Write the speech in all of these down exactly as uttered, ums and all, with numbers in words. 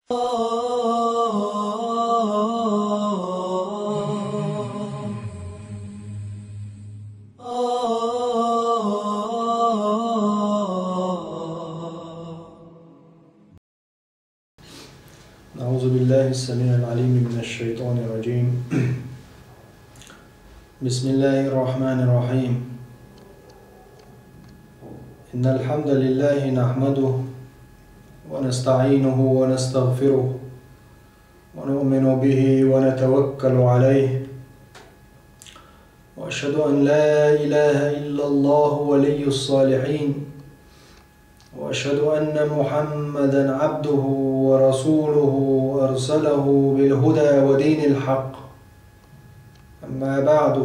أعوذ بالله السميع العليم من الشيطان الرجيم. بسم الله الرحمن الرحيم. إن الحمد لله نحمده ونستعينه ونستغفره ونؤمن به ونتوكل عليه. وأشهد أن لا إله إلا الله ولي الصالحين. وأشهد أن محمدا عبده ورسوله أرسله بالهدى ودين الحق. أما بعد،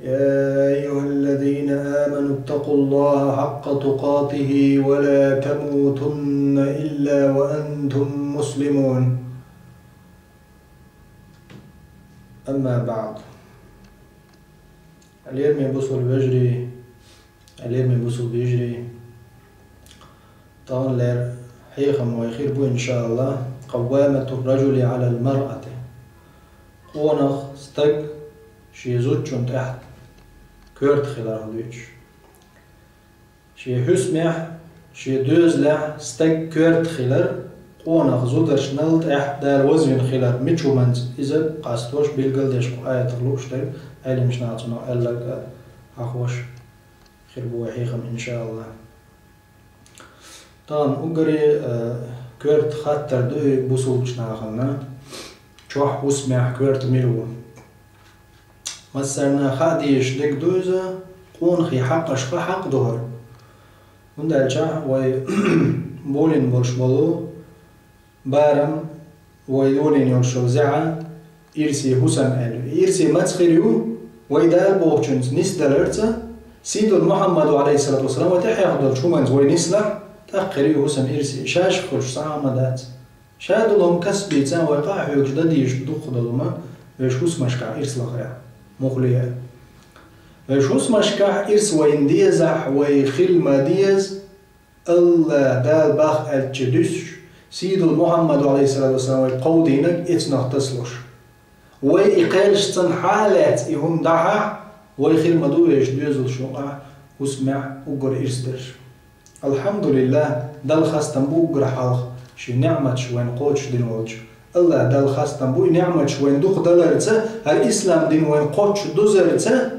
يا أيها الذين آمنوا اتقوا الله حق تقاته ولا تموتن إلا وأنتم مسلمون. أما بعد. Лераме бусулба вежарий, лераме бусулба йижарий. Таханлера хьехам вай хир бу, иншааллахӀ, قوامة الرجل على المرأة. Къонах, стаг шен зудчун тӀехь коьрта хилар дуьйцуш. Шен хӀусамехь, шен доьзалехь стаг коьрта хилар, къонах зударшнал тӀехь Дала вазвина хилар мича хӀуманца, иза къастош, билгалдеш кху аятах лууш дерг, Ӏеламнаха цунах аьлларг а хьахош хир бу вай хьехам, иншааллахӀ. Тахана уггаре а, э, коьрта хаттар ду и бусулбачу нахана, чохь хӀусамехь коьрта мила ву. Массарна хаа дезаш дерг ду иза, къонахий хьакъашха хьакъ ду хӀара. ХӀунда аьлча вай болийна болуш болу барам, вай йолийна йолуш йолу зӀе ирсе хӀусам аьлла ю. И ирсе маца хир ю, вай Дала бохучуьнца нисдаларца, Сийдолу Мухьаммаду, Ӏалайхиссалату вассалам, вай тӀехьехдолчу хӀуманца вай нислахь, тӀаккха хир ю хӀусам ирсе, шаьш хуьлуш цхьа а хӀума дац. Ша долу хӀума касбийца вай къа а хьоьгуш дан дийш дукха долу хӀума, вайша хӀусамашкахь ирс лахарехь, муххале а. Вайша хӀусамашкахь ирс вайна дезахь, вай хила ма деза, АллахӀ Дала бах аьллачу дуьсуш, Сийдолу Мухьаммаду, Ӏалайхиссалату вассалам, вай кховдийнарг эцнах тасалуш. Вай и кхелаш цхьанхьа а лаьцна и хӀума дахьахь, вай хир ма ду вешан доьзалш юкъахь хӀусамехь уггар ирс дерш. АлхьамдулиллахӀ, Далла хастам бу уггар хьалха шен неӀматаш вайна кхочушдина волчу. АллахӀ Далла хастам бу и неӀматаш вайна дукха даларца, хӀара ислам дин вайна кхоччуш дузарца.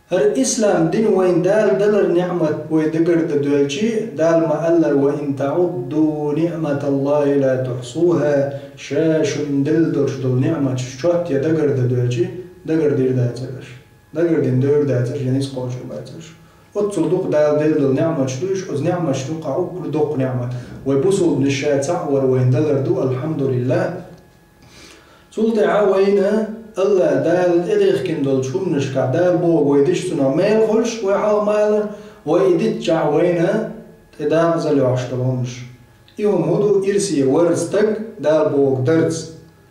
ХӀара ислам дин вайна Дала далар неӀмат вай дагардан доьлчи, Дала ма-аллара: «Ва ин таӀудду ниӀматаллахӀи ла тухьсухӀа», ша шуна делла долуш долу неӀматаш чот я дагардан доьлчи, дагардийр дацара аша. Дагардина девр дацара аша, я ницкъ кхочур бацара аша. Оццул дукха Дала делла долу неӀматаш ду уьш, оцу неӀматаш юкъахь уггар доккха неӀмат. Вай бусулбанаш ша цхьаъ вар вайна далар ду, алхьамдулиллахӀ. Цул тӀаьхьа вайна АллахӀ Дала тӀедехкина долчу хӀуманашкахь Дала боху вай дича цунах мел хуьлуш, вай хьалха ма-аллара, вай и дитчахь вайна тӀе дакъазалла йохьуш долу хӀуманаш. И хӀума хӀун ду, ирсе вар стаг Дала боху дарца.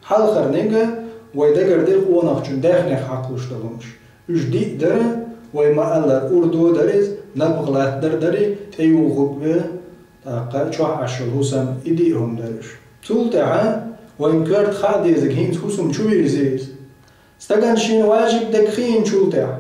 Хьалхарниг а вай дагардира къонахчун даьхнех хьакхалуш долу хӀуманаш. Уьш диъ дара, вай ма-аллара, урдо дара иза, напха латтадар дара, тӀеюхург бен, тӀаккха чохь Ӏаш йолу хӀусам, и диъ хӀума дара уьш. Цул тӀаьхьа вайн коьрта хаа дезарг хӀинца хӀусам чу вирзи иза. Стагана шена важиб дерг хиъначул тӀаьхьа,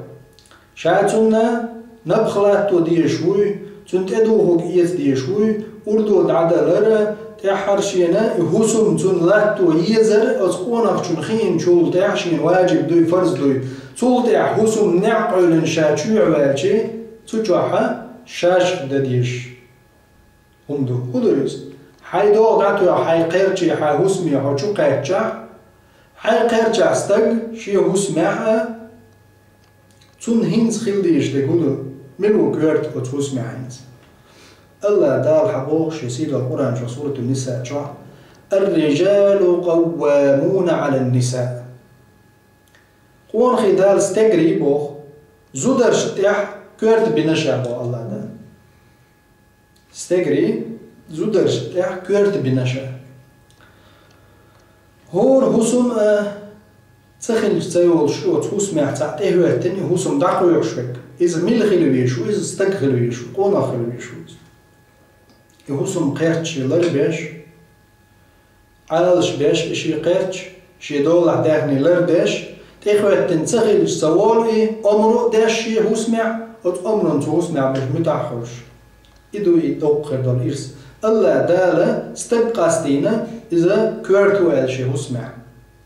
ша цунна напха латто дезаш вуй, цунна тӀедухург эца дезаш вуй, урдо дӀадалар, тӀаьххьара шена и хӀусам цунна латто езар, оцу къонахчунна хиъначул тӀаьхьа шена важиб дуй, фарз дуй. Цул тӀаьхьа хӀусам неӀ къевлина ша чоьхьа ваьлчи, цу чохь шаьш дан дезаш хӀума ду. ХӀун ду иза? Хьайн догӀа дӀатоьхна хьайн кхерчий, хьайн хӀусаме хьо чу кхаьччахь, хьайн кхерчахь стаг шен хӀусамехь а, цунна хӀинца хила дезаш дерг хӀун ду? Мила ву коьрта оцу хӀусамехь хӀинца? АллахӀ Дала хьан боху шен сийлахь Къуръан чохь, Суратун-Ниса чохь: «Ар-рижалу къаввамуна Ӏалан-ниса». Къонахий Дала стегарий боху, зударшна тӀехь коьрта бина ша боху АллахӀ Дала. Стегарий зударшна тӀехь коьрта бина ша. ХӀора хӀусам а ца хилча ца йолуш, оцу хӀусамехь цхьаъ тӀехӀоьттина, и хӀусам дӀакхоьхьуш верг. Иза мила хила везаш ву, иза стаг хила везаш ву, къонах хила везаш ву иза. ХӀусам кхерч ший ларбеш, Ӏалаш беш и ший кхерч, ший долахь даьхни лардеш, тӀехӀоьттина ца хилча ца волу и, омра а деш ший хӀусамехь, оцу омранна цу хӀусамехь берш муьтӀахь а хуьлуш. И ду и доккха хир долу ирс. АллахӀ Дала стаг къастийна, иза коьрта ву аьлла ший хӀусамехь.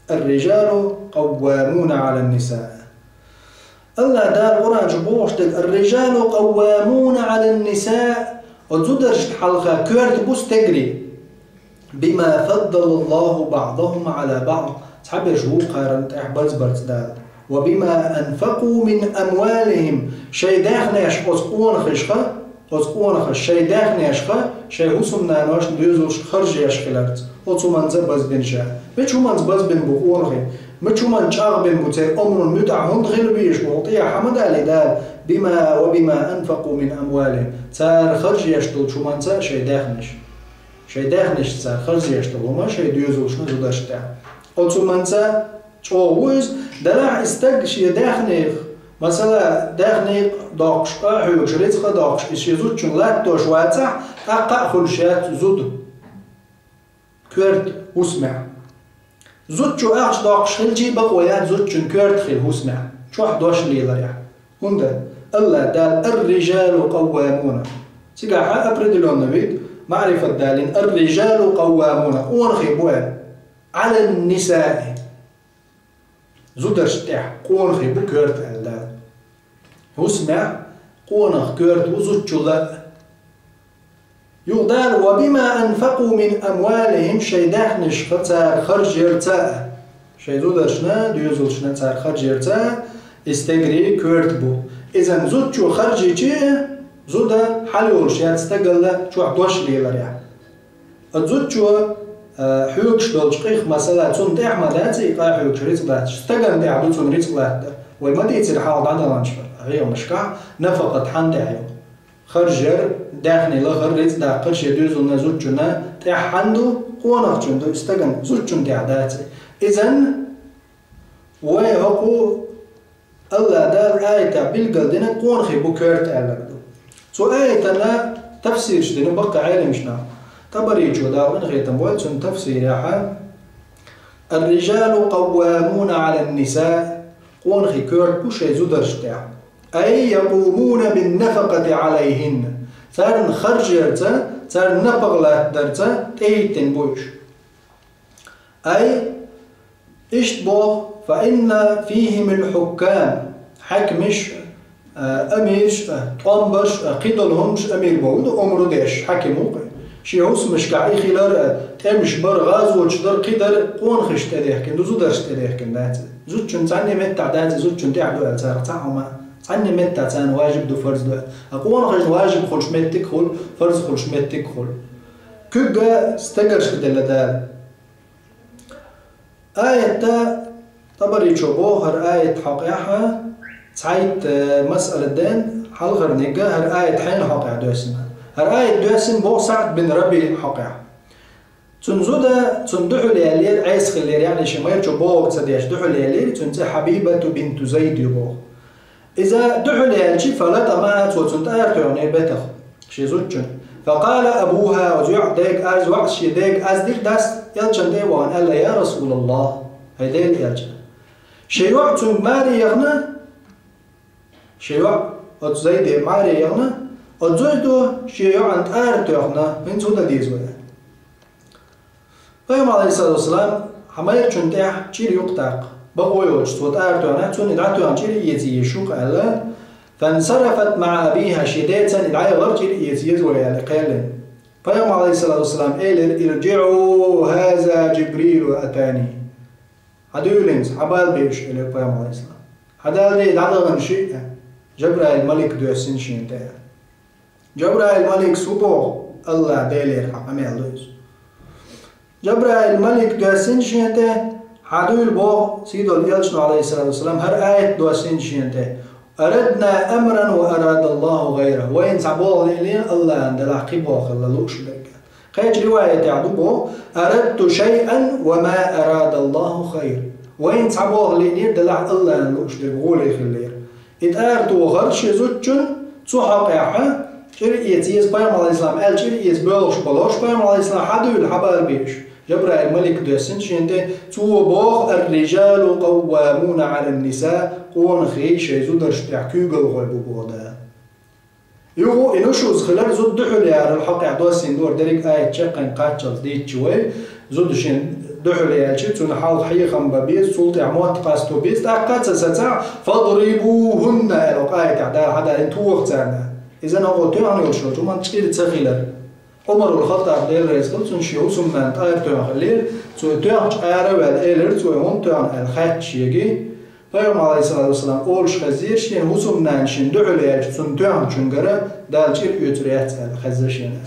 الرجال قوامون على النساء. АллахӀ Дала Къуръан чу бохуш дерг: الرجال قوامون على النساء. Оцу зударшна хьалха коьрта бу стегарий. بما فضل الله بعضهم على بعض. Цхьаберш вукхарна тӀехь базбарца Дала. وبما أنفقوا من أموالهم. Шайн даьхнех оцу къонахашха, оцу къонахаша шайн даьхнех, шайн хӀусамнаношна доьзалшна харжеш хиларца, оцу хӀуманца а базбина ша. Мича хӀуманца базбина бу къонахий? Мича хӀуманна чӀагӀбина бу церан омранна муьтӀахь хӀунда хила безаш бу? ТӀехьа хьан ма далий Дала: بما وبما أنفقوا من أموالهم. Цара харжеш долчу хӀуманца а шайн даьхнех. Шайн даьхнешца цара харжеш долу хӀума шайн доьзалшна, зударшна тӀехь. Оцу хӀуманца чӀогӀа ву иза, делахь и стаг шен даьхнех, масала, даьхни доккхуш, къахьоьгуш, рицкъа доккхуш, иза шен зудчунна латтош вацахь, тӀаккха а хуьлуш яц зуда коьрта хӀусамехь. Зудчо ахча доккхуш хилчий, бакъо яц зудчун коьрта хила хӀусамехь, чохь дош леларехь. ХӀунда аьлча АллахӀ Дала: الرجال قوامون. Цигахь определённый вид, маърифат далийна: الرجال قوامون, къонахий бу аьлла, على النساء. Зударшна тӀехь къонахий бу коьрта аьлла Дала. ХӀусамехь къонах коьрта ву зудчул а. Юха Дала: وبما أنفقوا من أموالهم, шайн даьхнешха цара харжъярца а, шайн зударшна, доьзалшна цара харжъярца а, и стегарий коьрта бу. Иза зудчо харжича, зуда хьалайолуш яц стагалла чохь дош леларехь. Оцу зудчо, а, хьоьгуш долчу къих, масала, цунна тӀехь ма дац и къахьоьгуш рицкъ латташ, стагана тӀехь ду цунна рицкъ латтар. Вай ма дийцира хьалха дӀадаханчу хьехамашкахь, нафакъат хьанна тӀехь ю? Харжар, даьхни лахар, рицкъ даккхар шен доьзална, зудчунна тӀехь хьанна ду? Къонахчунна ду, и стагана, зудчунна тӀехь дац и. Иза вай хӀокху АллахӀ Дала аятехь билгалдина къонахий бу коьрта аьлларг ду. Цу аятана тафсираш дина баккха Ӏеламнаха. ТӀабаричо, Дала къинхетам бойла цуьнан, тафсирехь: الرجال قوامون على النساء, къонахий коьрта бу шайн зударшна тӀехь. أي يقومون بالنفقة عليهن. Царна харжъярца, царна напагӀа латтадарца тӀехӀиттина бу уьш. أي, иштта боху: فإن فيهم الحكام, хьаькамаш, а, амираш, а, тӀом барш, а, кхидолу хӀуманаш амир боху ду, омра деш, хьаькам ву-кх. Шен хӀусамашкахь и хилар, а, тӀемаш бар, гӀазоташ дар, кхин дар къонахашна тӀедехкина ду, зударшна тӀедехкина дац. Зудчун цхьанне меттахь дац, зудчун тӀехь ду аьлла царах цхьа а хӀума, цхьанне меттахь царна важиб ду, фарз ду аьлла. А къонахашна важиб хуьлуш меттиг хуьлу, фарз хуьлуш меттиг хуьлу. Куьг стегаршка делла Дала. Аятта, ТӀабаричо боху хӀара аят хьокъехь, цхьайтта масъала ден, хьалхарниг хӀара аят хьенан хьокъехь доьссина. ХӀара аят доьссина боху СаӀд бин РабиӀ хьокъехь. Цуьнан зуда, цунна дуьхьал яьллера, Ӏеса хиллера, яъни шен майрачо бохург ца деш дуьхьал яьллера, цуьнан цӀе Хьабибату бинту Зайд ю боху. Иза дуьхьал яьлча, فلطمها, цо цунна тӀара тоьхнера бетах, шен зудчунна. فقال أبوها, оцу йоӀан дега аз, йоӀас шен дега аз дира, дас, элчанна тӀе а вахана, аьлла: يا رسول الله, хӀай Делан элча. Шен йоӀ цуьнга маре яхана, шен йоӀ оцу Зайде маре яхана, оцу Зайдо шен йоӀанна тӀара тоьхна, хӀинца хӀун дан деза вай? Пайхамар, Ӏалайхиссалату вассалам, хьан майрачун тӀехь чӀир ю-кх тӀаккха. Бакъо йоцуш цо тӀара тоьхна, цунна и дӀатоьхна чӀир а эца езаш ю-кх аьлла. فانصرفت مع أبيها, шен децан и дӀайгӀара чӀир а эца еза вай аьлла, кхел йина. Пайхамар, Ӏалайхиссалату вассалам, элира: ارجعوا، هذا جبريل أتاني. Хьан дуьйлинца, хьан бала бе уьш, элира Пайхамар, Ӏалайхиссалам. Хьан дале дӀадахана шиъ, Жабраил малик доьссина шена тӀе. Жабраил маликс хӀун боху? АллахӀ Делера хьан къамел ду иза. Жабраил малик доьссина шена тӀе, хьан дуьйла боху сийдолу элчано, Ӏалайхиссалату вассалам, хӀара аят доьссина шена тӀе: أردنا أمرا وأراد الله غيره. Вайна цхьа болх лиънера, АллахӀан делахь кхин болх хилла лууш дерг. Кхечу риваятехь ду боху: أردت شيئا وما أراد الله خير. Вайна цхьа болх лиънера, делахь АллахӀан лууш дерг гӀоле хиллера. И тӀара тохар шен зудчун цу хьокъехь, ЧӀир эца еза пайхамар алейхиссалам аьлла, чӀир эца боьлхуш болуш, пайхамар алейхиссалам хьадуьйла, хьабар беш. Жабраил малик доьссина шена тӀе, цо боху: «Ар-рижалу къаввамуна Ӏалан-ниса», къонахий шайн зударшна тӀехь куьйгалхой бу боху Дала. Юха и нушуз хилар зуда дуьхьал ярал хьокъехь доссийна дора дерриг аят чекхйина кхаччалц дийцча вай, зуда шен дуьхьал яьлча, цунна хьалха хьехам бан беза, цул тӀаьхьа мотт къасто беза, тӀаккха а ца сацахь, «фадрибухунна», аьлла, хӀокху аятехь Дала хьадалийна, тоха царна. Иза хӀокхо тоьхна йолуш йолчу хӀуманна чӀир ца хилар. Ӏумарул Хаттаб, Дела реза хуьлда цунна, шен хӀусамнана тӀара тоьхна хиллера, цо тоьхначу ара а ваьлла, элира цо: «ХӀунда тоьхна?» аьлла хаьттича шега. Пайхамар, алейхиссалату вассалам, олуш хезира шена, хӀусамнана шена дуьхьал яьлча, цунна тоьхначуьнгара Дала чӀир оьцур яц аьлла хезира шена.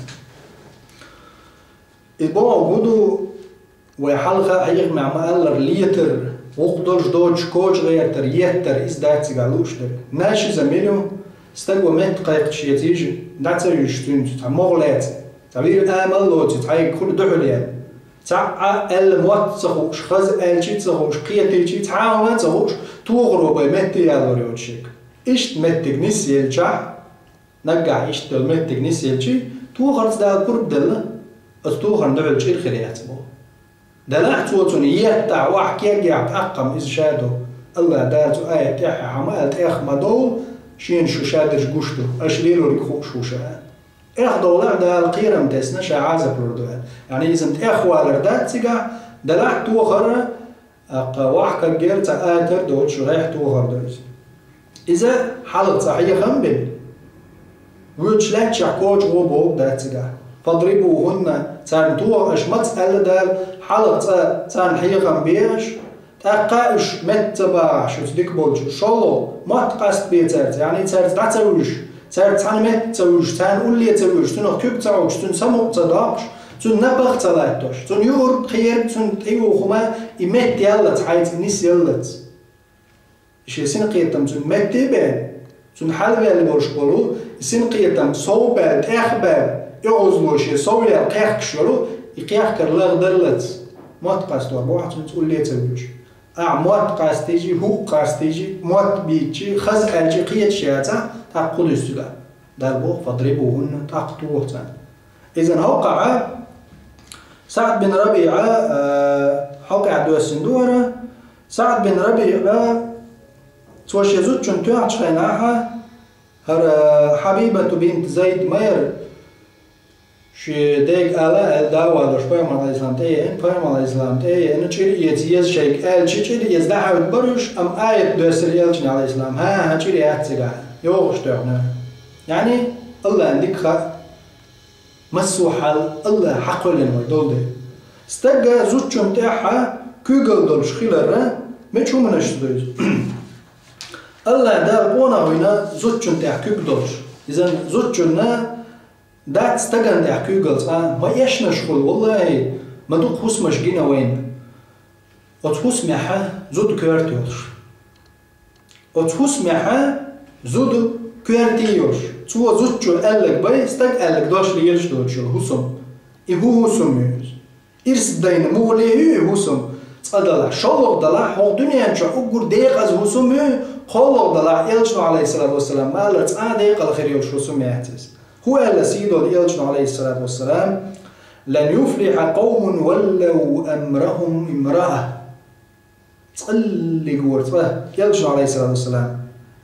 И бохург хӀун ду, вай хьалха а хьехамехь ма-аллара, летар, гӀуллакх долуш доцуш коча гӀертар, еттар, иза дац цигахь лууш дерг. Нашизм мила ю, стага метта кхайкхаш еза, дӀа ца вуьжуш цуьнца, цхьа могӀа лаьцна, цхьа вир амал а лоций, цхьайга хуьлу дуьхьал яьлла. Цхьа а аьлла мотт а ца хууш, хаза аьлчий а ца хууш, кхетийчий, цхьа а хӀума а ца хууш, тохаро бен метте ялор йоцуш ерг. Иштта меттиг нисъелчахь, наггахь иштта долу меттиг нисъелчий, тохарца Дала пурба делла, оцу тохарна дуьхьал чӀир хир яц боху. Делахь цо цунна еттахь, охьа кегйахь, тӀаккха-м иза ша ду. АллахӀ Дала цу аят тӀехь хьама аьлла, тӀех ма довла, шена шу шадерш гуш ду, аша лелориг хууш ву ша аьлла. ТӀех довлахь, Дала кхерам тесна, ша Ӏазап лур ду аьлла. Яъни иза тӀех валар дац цигахь, делахь тохара, тӀаккха охьа кагъяр цхьа атар доцуш, гӀехь тохар ду иза. Иза хьалха цкъа хьехам бина. Вуьйцуш лаьттачохь коча гӀо бохург дац цигахь. «Фадрибухунна», царна тоха аша, маца аьлла Дала, хьалха цкъа царна хьехам бе аша, тӀаккха а уьш метта ца бахахь шуьца дика болчу, шолгӀа, мотт къастабе цаьрца, яъни цаьрца дӀа ца вуьжуш, цаьрца цхьаьна метта ца вуьжуш, царна улле ца вуьжуш, цунах куьг ца Ӏуттуш, цуьнан самукъа ца доккхуш, цунна напха ца латтош, цунна юург, кхерг, цунна тӀеюху хӀума, и меттаяллалц, хьайца и нисъяллалц. И шен синкхетам цунна метте а бен, цунна хьалаваьлла волуш болу, и синкхетам сов баьлла, тӀех баьлла, оьгӀазло шен сов яьлла кхехкаш йолу, и кхехкар лагӀдаллалц, мотт къастор бохьа цуьнца улле ца вуьжуш. Ахьа мотт къастийчий, хӀуъа къастийчий, мотт бийцчий, хаза аьлчий кхеташ яцахь, тӀаккха кху дуьсу цигахь. Дала боху: «Фадрибухунна», тӀаккха тоха царна. Иза хӀокхахь СаӀд бин РабиӀа, а, хьокъехь доьссина ду хӀара. СаӀд бин РабиӀа, цо шен зудчунна тоьхначу хенахь, хӀара Хьабибату бинт Зайд ма яра, шен дега ала аьлла, да а валош, пайхамар алейхиссалам тӀе а еана, пайхамар алейхиссалам тӀе а еана, чӀир эца еза шайга аьлча, чӀир эца дӀахьаьвда бара уьш, амма аят доьссира элчане алейхиссалам: «ХӀан-хӀа, чӀир яц цигахь, йогӀуш тоьхна». Яъни, АллахӀна дика хаьа, массо а хьал АллахӀа хьакхоьллина вай долу дела. Стага зудчунна тӀехь куьйгалла долуш хиларра, мича хӀуманашца ду иза? АллахӀ Дала къонах вина зудчунна тӀехь куьг долуш. Иза зудчунна дац стагана тӀехь куьйгалла цкъа а, ма эшнаш хуьлу, валлахӀи, ма дукха хӀусамаш гина вайна. Оцу хӀусамехь зуда коьрта йолуш. Оцу хӀусамехь зуда коьрте йолуш. Цо зудчо аьлларг бен, стага аьлларг дош лелаш доцуш йолу хӀусам. И хӀун хӀусам ю иза? Ирс дайна муха ле ю и хӀусам? Цкъа далахь, шолгӀа далахь, хӀокху дуьнен чохь уггар декъаза хӀусам ю, кхоалгӀа далахь, элчано, алейхиссалату вассалам, ма аллара, цкъа а декъала хир йолуш хӀусам яц иза. ХӀун аьлла сийдолу элчано, алейхиссалату вассалам: «Лан юфлиха къавмун валлав амрахум имраа». Цкъа лигора цкъа, элчано, алейхиссалату вассалам,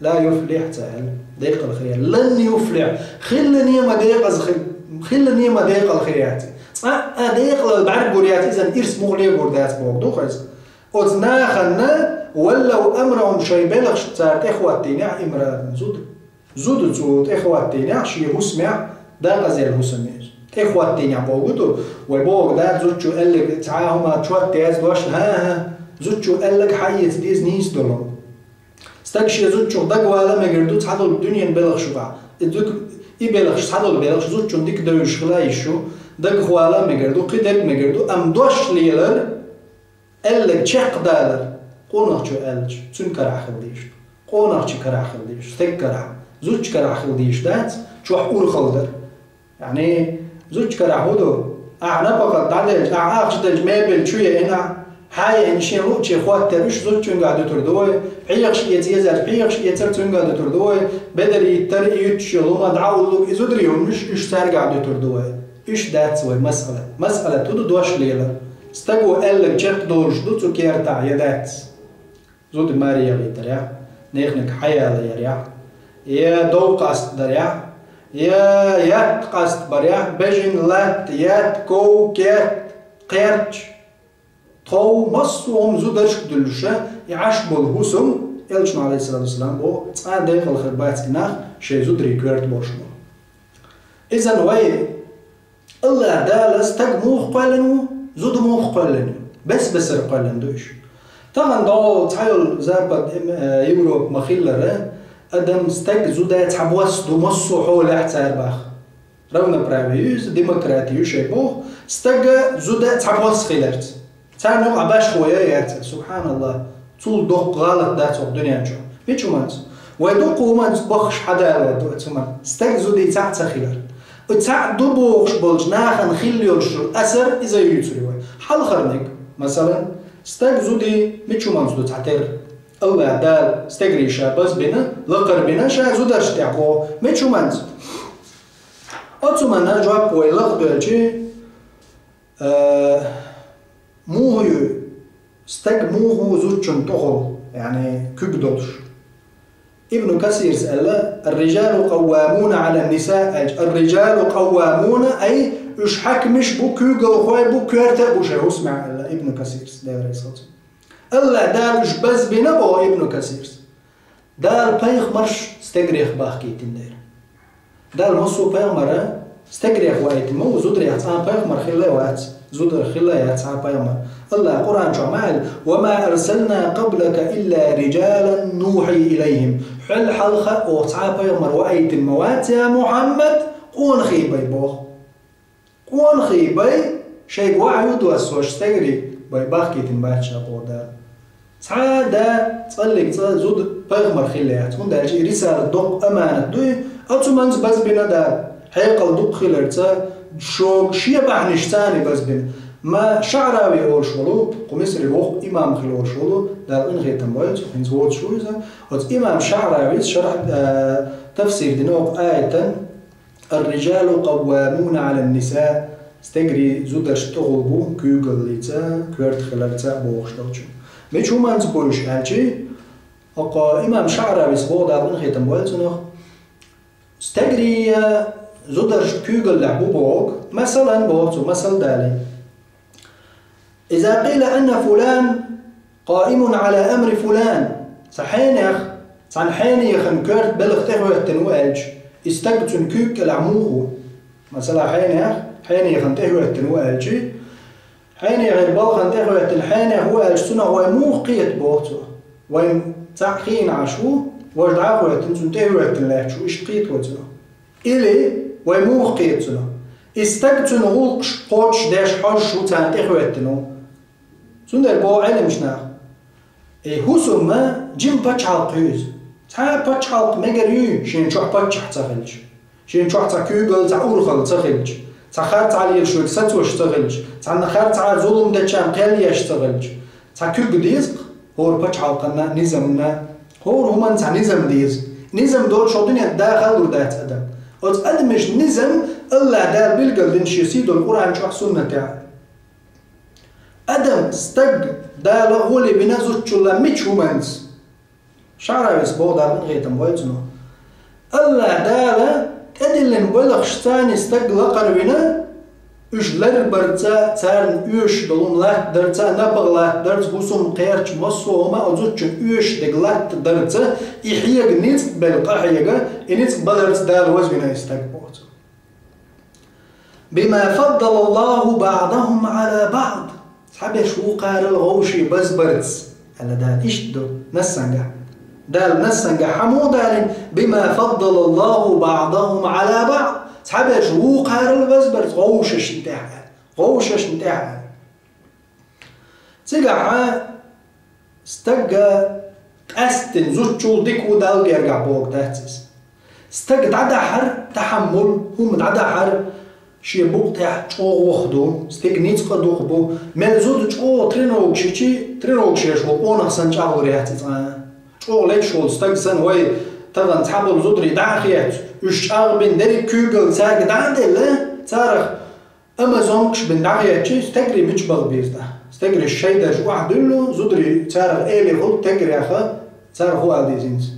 «ла юфлих» ца аьлла, декъала хир яц. «Лан юфлих», хиллане ма декъаза хи-, хиллане ма декъала хир яц. Цкъа а декъалал бӀаьрг гур яц, иза ирс муха ле гур дац боху ду хаза. Оцу нахана, «валлав амрахум», шайн белхаш цара тӀехӀоттийнехь, имраатун, зуда. Зуда цо тӀехӀоттийнехь, шен хӀусамехь, декъаза хӀусам ю иза. ТӀехӀоттийнехь бохург ду, вай бохург дац, зудчо аьлларг цхьа а хӀума чот яц дош, хӀан-хӀа, зудчо аьлларг хьаэца деза нийса долу. Стаг шен зудчух дагавала мегар ду цхьадолу дуьненан белхаш юкъахь. И зуд-, и белхаш, цхьадолу белхаш зудчунна дика девзаш хила йиш ю, дагавала мегар ду, кхидерг мегар ду, амма дош лелар, аьлларг чекхдалар, къонахчо аьллачу, цуьнан карахь хила дезаш ду. Къонахчун карахь хила дезаш, стеган карахь, зудчун карахь хила дезаш дац, чохь урхалла дар. Яъни, зудчун карахь хӀун ду? Ахьа напакъат дӀаделча, ахьа ахча делча, мебель чу еана, Хьаяьнна шен луъче хӀоттар уьш зудчуьнгахь дуьтур ду вай, хьехаш эца езар, хьехаш эцар цуьнгахь дуьтур ду вай, бедар йиттар, и юьтуш йолу ма дӀа уллуг, и зударий хӀуманаш уьш цаьргахь дуьтур ду вай. Уьш дац вай масъала. Масъала ту ду дош лелар. Стаго аьлларг чекхдолуш ду цу кертахь я дац? Зуда маре яхийтарехь, нехниг хьаялаярехь, я дов къастдарехь, я ятт къастбарехь, бежан латта, ятт, ков, керт, кхерч, тхов, массо а хӀума зударшка дуьллуша, и Ӏаш болу хӀусам, Элчано, алейхиссалату вассалам, боху, цкъа а декъала хир бац и нах, шайн зударий коьрта болуш болу. Изан вай, АллахӀ Дала стаг муха кхоьллина ву, зуда муха кхоьллина ву? Бес-бесара кхоьллина ду уьш. Тахана догӀу цхьайолу Запад, эм, э, Европа ма-хиллара, адам стаг, зуда цхьабосса ду массо а хьолехь цара боху. Равноправие ю иза, демократи ю шайн боху, стага, зуда цхьабосса хиларца. Царна юкъахь башхо яц, субханаллахӀ. Цул доккха гӀалат дац оха дуьнен чохь. Мича хӀуманца? Вай дуккха хӀуманца баххаш хьадалор ду оцу хӀуманна. Стаг, зуда цхьаъ ца хилар. И цхьаъ ду бохуш болчу нахана хилла йолуш йолу асар иза юьйцур ю вай. Хьалхарниг, масалан, стаг, зуда мича хӀуманца ду цхьатерра? АллахӀ Дала стегарий ша базбина, лакхара бина ша зударшна тӀехь боху. Мича хӀуманца? Оцу хӀуманна жоп вай лахдоьлчи, Э, муха ю, стаг муха ву зудчунна тӀехула, яъни куьг долуш? Ибн Касирс аьлла: «Ар-рижалу къаввамуна Ӏала ан-ниса», аьлча, «Ар-рижалу къаввамуна», ай, уьш хьаькамаш бу, куьйгалхой бу, коьрта а бу шайн хӀусамехь, аьлла Ибн Касирс, Дела реза хуьлда цунна. АллахӀ Дала уьш базбина боху Ибн Касирс. Дала пайхамарш стегарех бахкийтина дера. Дала массо а пайхамар стегарех ваийтина ма ву, зударех цхьа а пайхамар хилла а вац, зударх хилла а яц цхьа а пайхамар. АллахӀа Къуръан чохь ма аьлла: «Ва ма арсална къаблака илла риджалан нухьи илайхим». Хьол хьалха оха цхьа а пайхамар ваийтина ма вац, я Мухьаммад, къонахий бай боху. Къонахий бай, шайга вахьйу доссош стегарий бай бахкийтина бац ша боху Дала. Цхьа а да, цкъа а, цкъа а зуда пайхамар хилла яц, хӀунда аьлча и рисалат доккха аманат ду и, оцу хӀуманца базбина Дала, хьекъал дукха хиларца, шога шен бахьанаш царна базбина. Ма ШаӀрави олуш волу, кху Мисри воккха имам хилла волуш волу, Дала къинхетам бойла цунах, хӀинца воцуш ву иза, оцу имам ШаӀравис шархь, а, тафсир дина окху аятан, «Ар-рижалу къаввамуна Ӏала ан-ниса», стегарий зударшна тӀехула бу куьйгаллица, коьрта хиларца а бохуш долчу. Мича хӀуманца бу уьш аьлчи, хӀокху имам ШаӀравис боху, Дала къинхетам бойла цунах, стегарий зударшна куьйгаллехь бу боху, масалан, боху цо, масал далий. «Иза къила анна фулан къаимун Ӏала амри фулан». Цхьа хьенех, цхьана хьенехана коьрта белхан тӀехӀоьттина ву аьлча, и стаг цуьнан куьйга кӀелахь муха ву? Масала, хьенех, хьенехана тӀехӀоьттина ву аьлчи, хьенехера балхана тӀехӀоьттина хьенех ву аьлча, цунах вай муха кхета боху цо? Вайн цхьаъ хиъна Ӏаш ву, важа дӀа а хӀоьттина, цунна тӀехӀоьттина лаьтташ ву, иштта кхета вай цунах? Или вай муха кхета цунах? И стаг цуьнан гӀуллакхаш кхочушдеш хьожуш ву, царна тӀехӀоьттина ву. Цундела боху Ӏеламчу наха: «И хӀусам ма жима пачхьалкх ю иза. Цхьа а пачхьалкх мегар юй, шен чохь паччахь ца хилча, шен чохь цхьа куьйгалла, цхьа урхалла ца хилча, цхьа харцахьа лелаш верг сацош ца хилча, цхьанна харцахьа зулам дечарна кхел еш ца хилча, цхьа куьг деза-кх хӀора пачхьалкхана, низамна». ХӀора хӀуманна цхьа низам деза. Низам доцуш хӀокху дуьненна даха а лур дац адам. Оцу адамашна низам АллахӀ Дала билгалдина шен сий долу Къуръан чохь, суннатехь. Адам, стаг Дала гӀоле вина зудчул мича хӀуманца? ШаӀравис боху, Дала къинхетам бойла цунах. АллахӀ Дала тӀедиллина белхашца и стаг лакхара вина, уьш ларбарца, царна оьшуш долу хӀума латтадарца, напагӀа латтадарца, хӀусам, кхерч, массо а хӀума а зудчун оьшуш дерг латтадарца, и хьега ницкъ белла къахьега, и ницкъ баларца Дала вазвина и стаг боху цо. «Бима фаддалаллаху баъдахум Ӏала баъд». Цхьаберш вукхарал гӀовше базбарца, аьлла Дала. Иштта ду нассангахь. Дала нассангахь хьан муха далийна: «Бима фаддалаллаху баъдахум Ӏала баъд». Цхьаберш вукхарал базбарца гӀовшашна тӀехь аьлла. ГӀовшашна тӀехь аьлла. Цигахь стага къаьсттина зудчул дика ву Далла гергахь бохург дац иза. Стаг дӀадахьар, тахьаммул, хӀума дӀадахьар, Шен букъ тӀехь чӀогӀа ваха ду, стеган ницкъ а дукха бу. Мел зуда чӀогӀа тренировкаш йичи, тренировкаш еш волу къонах санна чӀагӀлур яц иза цкъа. ЧӀогӀа леташ волу стаг санна, вай тахана цхьаболу зударий дӀа а хецча, уьш чӀагӀбина дерриг куьйгалла цаьрга дӀа а делла, царах амазонкаш бина дӀахецчи, стегарий мича баха беза тӀаккха? Стегарий шайн даржа охьадуьллу, зударий царах элехула стегарех, царах хӀун ала деза хӀинца?